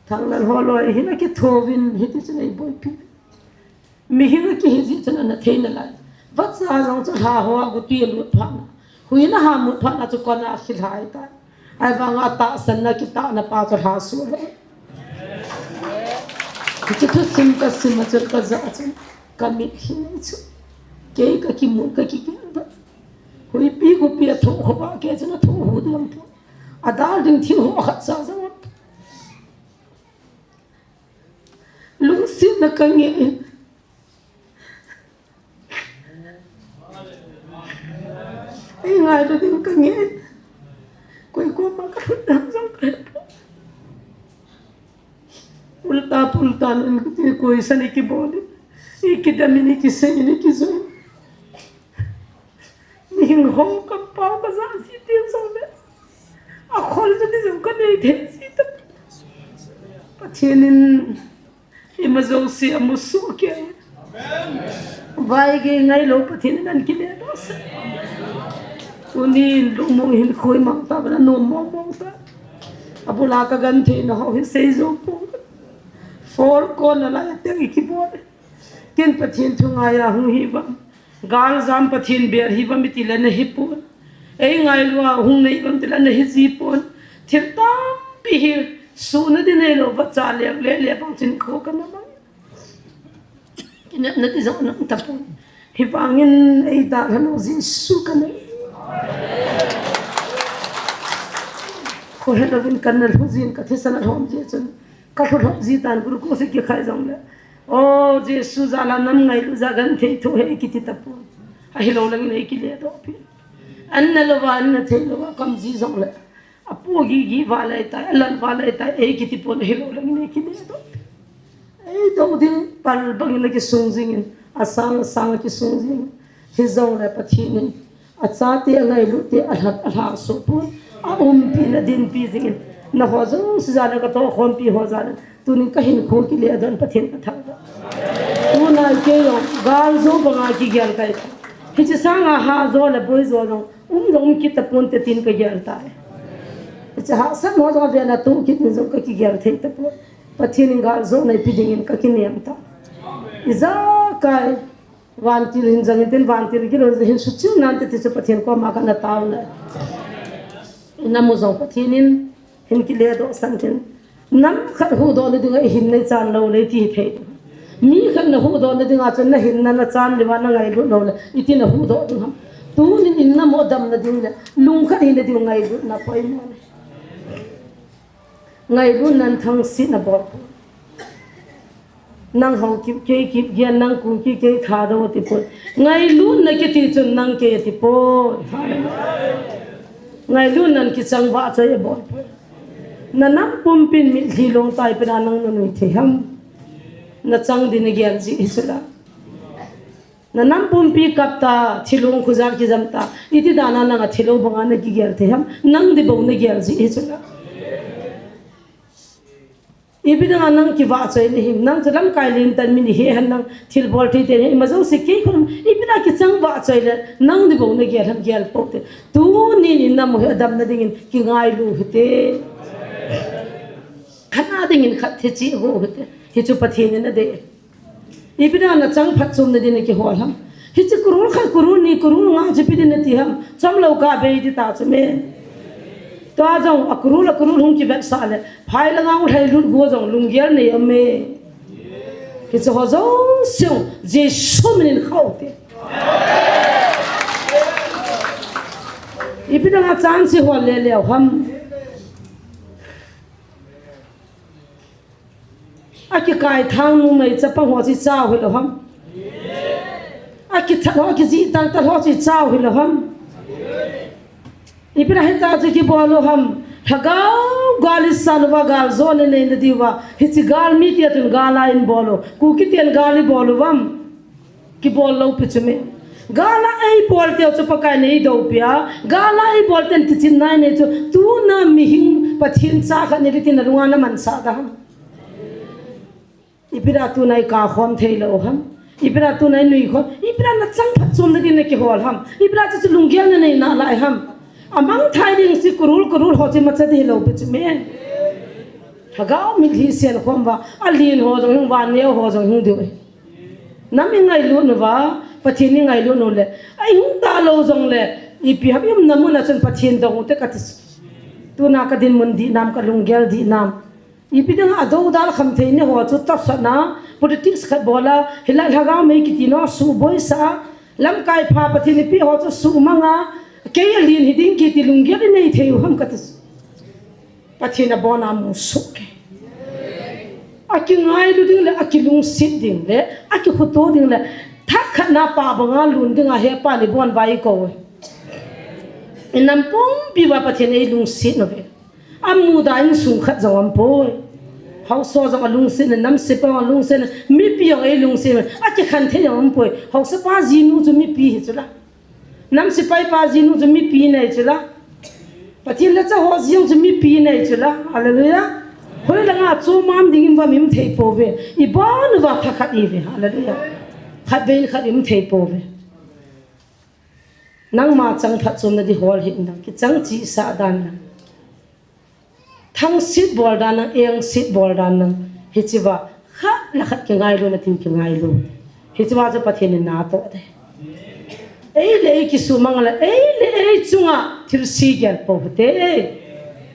Thanglal holoi hin akithouvin, hiti chun ei boipi. Mihem kihi jeh chun ana thei nalai. Vacha jong chu lha hoa guti alut phat na. Huina ha mut phat na chu kona akhilhai tai. Ahivanga tahsanna kitahna pa chu lha suh ahi. Hiche thusim kasim a chun kaja chun kamitlhi chu. Kei kakimu kakigel ba. Huipi gupi athoh khova kei chun athoh hu ding aum pon. Adal ding thil ho khatcha jong aum pon. Lungsetna kangeh in. Ei ngailu ding kangeh in. Koi koma kalhut ding jong kahe pon. Ulta pulta nan kiti koi san ikibol in. Ikidam in, ikisei in, ikijui in. Mihing ho kampao kaja ji teng jongle, akhol chu ti jong kanei thei ji ta. Pathen in ima jouse amu soh kei. Vaigei ngailou Pathen in ahin kinepsah. Tunin lungmong hinkho imang tauva, nom mong mong ta. Abula ka genthei na ho hi sei jou pon. Four corner lai a teng i kibol. Ken Pathen thu ngai a hung hi vang. Gal jam Pathen bel hi vang mi ti le na hi pon. Ei ngailu a hung nei vang ti le na hi ji pon. Thil tampi hi suna di nei lo va cha leng le le bang chin kho ka na mai. Kinepna ti jong nang tapon. Hivangin ei dalha lou Jesu ka nei. Kho he louvin kan na lhu jin ka thisan a lhom ji chun. Ka lhu lhom ji tan glucose kikhai jongle. O Jesu jal a nam ngailu jal genthei tho he kiti tapon. Ahilou langin ei kile doh pi. An na louva, an na thei louva, kam ji jongle. Apu gigi va lai tai, alan va lai tai, ei kiti pon ahilou langin ei kile doh pi. Ei doh ding pal bangin a kisung jingin, asang asang a kisung jingin. Hijongle Pathen in achate, angailut te, alhat alha so pon, aumpi na dinpi jingin. Na ho jong si jana ka tohkhompi ho jana. Tunin ka hinkho kile don Pathen ka thangvah. Tuna kei jong gal jo banga kigel kai. Hiche sanga ha jo le boi jo jong um jong um kit tapon te tin ka gel tai. Hiche hahsat ho jong vena tu kit in jong ka kigel thei tapon. Pathen in gal jo na ipi dingin ka kinem ta. Ijakai vantil hin jangin tin vantil gilou hin suchil nante ti chu Pathen koma kana taona. Namu jong Pathen in hin kile doh san tin. Nam khat huhdoh na dinga ihin nei chan lou le ti thei. Mi khat na huhdoh na dinga chun na hinna na chan le va na ngailut lou le iti na huhdoh ding ham. Tunin in na mo dam na ding le lungkhat hi na ding ngailutna poimo le. Ngailutnan thangsetna bol. Nang Haokip, kei Kipgen, nang Kuki, kei Thadou ati poi. Ngailutna kiti chun nang kei ati poi. Ngailutnan kichang vahchoi abol poi. Na nam pumpin mitlhi long tai pena nang na nui thei ham. Na chang din na gel ji hi chula. Na nam pumpi kap ta, thilong khujal kijam ta. Iti dana nang a thilong banga na kigel thei ham. Nang di bou na gel ji hi chula. Ipi dinga nang kivahchoi na him, nang chu lamkai lentan min ihi hen nang thilbol thei te hi, ima jouse kei khun, ipi dinga kichang vahchoi le, nang di bou na gel ham gel pou te. Tunin in namu hi adamna dingin kingailu hite. Khat na dingin khat thei chi ho hite. Hichu Pathen in adei. Ipi dinga na chang phatchomna din na kihol ham. Hiche kurul khat, kurul ni, kurul nga chu ipi din nati ham. Chomlou kabei di ta chu me. Tua jong a kurul, a kurul hung kivetsah le. Phai langa u lhailut go jong lunggel nei um e. Hiche ho jouse Jesu minin khao te. Ipi dinga chang chi hol le leu ham. Akikai thang numei chapang ho chi chau hilou ham. Akithat ho, akijih taltal ho chi chau hilou ham. Ipi dinga hita chu kibol u ham. Lhagao gal isan uva gal jona nei na diuva. Hiche gal mite chun gal a in bol u. Kuki ten gal ibol u vam. Kibol lou pi chu me. Gal a eibol teu chu Pakai nei dou pia. Gal a eibol ten kichin nai nei chu. Tuna mihing Pathen cha khat nei di tin na lunga na mansah da ham. Ipi dinga tuna i kakhom thei lou ham. Ipi dinga tuna i nui khom. Ipi dinga na chang phatchomna din na kihol ham. Ipi dinga chu lunggel na nei nalai ham. Amang thai ding si kurul kurul ho chi macha di lou pi chu me. Lhagao mitlhi sen khom va. Alen ho jong hung va neo ho jong hung diu. Nam ingailut nu va, Pathen ingailut nu le. Ai hung ta lou jong le. Ipi ham i umna mun a chun Pathen dong u te kati. Tuna ka dinmun dihnam ka lunggel dihnam. Ipi dinga adou dal kham thei ne ho chu tafsatna, politics khat bol a, hilai lhagao mei kiti no, suhboisa, lamkai pha Pathen ipi ho chu suhmang a, kei alen hi ding kiti lunggel i nei thei u ham kati. Pathen abon a musoh kei. Akingailu ding le, akilungset ding le, akikhuto ding le, thakhatna pa banga lun dinga hepa ni bon vai ko. Inam pumpi va Pathen eilungset nave. Amuda insung khat jong umpoi. Haosa jong alungset, nam sepa jong alungset, mipi jong eilungset, akikhen thei jong umpoi. Haosa pa jinu chu mipi hi chula. Nam sepai pa jinu chu mipi nei chula. Pathen le cha ho jing chu mipi nei chula. Hallelujah. Hoi langa chu mam ding in va mim thei pouve. Ibon va thakhat ive. Hallelujah. Khat vein khat im thei pouve. Nangma chang phatchomna di hol hi nang kichang chi sa dan nang. Thangsit bol dan nang, engsit bol dan nang. Hichea khat le khat kingailuna tin kingailu. Hichea chu Pathen in na toh de. Ei le ei kisumang le, ei le ei chunga thilse gel pou hite.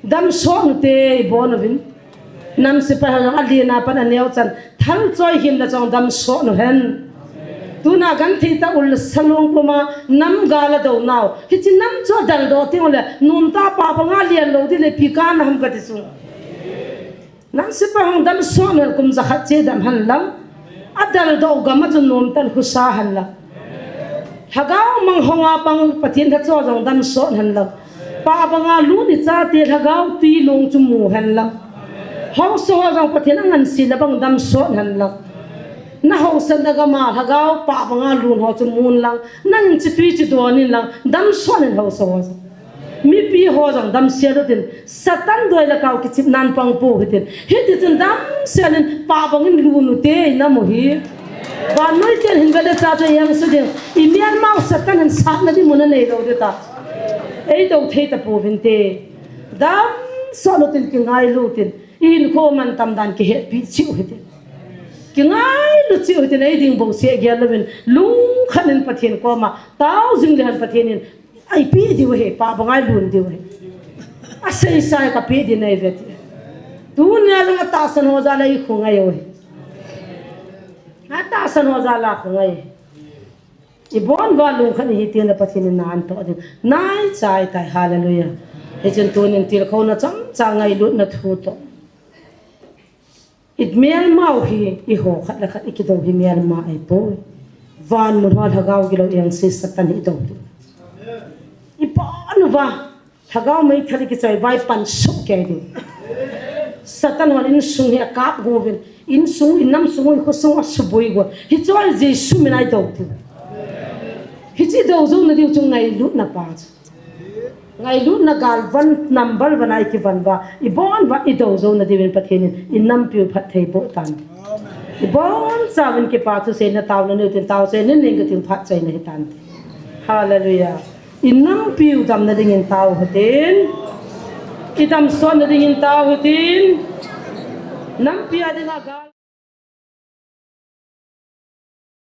Damsot ute, ibon uvin. Nam sepai ho jong alen a pat aneo chan, thal choi him le jong damsot uhen. Tuna genthei tah ul salung puma nam gal a dou nau. Hiche nam chu adaldoh teng ule, nomtah pah banga len lou ding le ipi kana ham kati chu. Nam sepai hung damsot hen, kum jakhat che dam hen lang. Adaldoh gam a chu nomtah in husa hen lang. Lhagao mang hong a pang Pathen lhacha jong damsot hen lang. Pah banga lut ichate lhagao tui long chu mu hen lang. Haosa ho jong Pathen angansena bang damsot hen lang. Na haosatna gam a lhagao pah banga lut ho chu mun lang. Na in chu tui chu don in lang. Damsot hen haosa ho jong. Mipi ho jong damsel utin, Satan doi le kao kichep nan pang pou hitin. Hiti chun damsel in pah bangin lut ute, inam u hi. Vannoi ten hin vele cha chu yang su ding. I melmau Satan hin satna ding mun anei lou ding ta. Eidou thei tapouvinte. Damsot utin kingailu tin. I hinkho mantam dan kihetpi cheh u hitin. Kingailu cheh u hitin, eiding bou seh gel louvin. Lungkhat in Pathen koma. Tao jing le hen Pathen in. Eipeh diu ahi, pah banga ilut diu ahi. Asei sai kapeh ding ahi ve ti. Tunia jong atahsan ho jal a ikhongai u ahi. Atahsan ho jal a khongai. Ibon uva lungkhat ihi teng le Pathen in na antoh ding. Naicha ahitai, hallelujah. Hichun tunin tilkhouna chomcha ngailutna thu toh. I melmau hi, eiho khat le khat ikidou hi melma ahipoi. Van mun hoa lhagao gilou engse Satan hi idou ding. Ibon uva, lhagao meithal ikichoi uva ipan soh kei ding. Satan hon insung hi akap uvin, insung, inam sung, ikhosung asuboi uvin. Hiche hi Jesu min a idou ding. Hiche idou jouna diu chu ngailutna pa chu. Ngailutna gal van number one a ikivon uva, ibon uva idou jouna diuvin Pathen in inampiu phattheiboh tan. Ibon chauvin kipa thuseina taona neiu tin, taochaina nei kating, phat chaina hitan. Hallelujah. Inampiu damna dingin tao hitin. Idamsotna dingin tao hitin. Nampi a dinga gal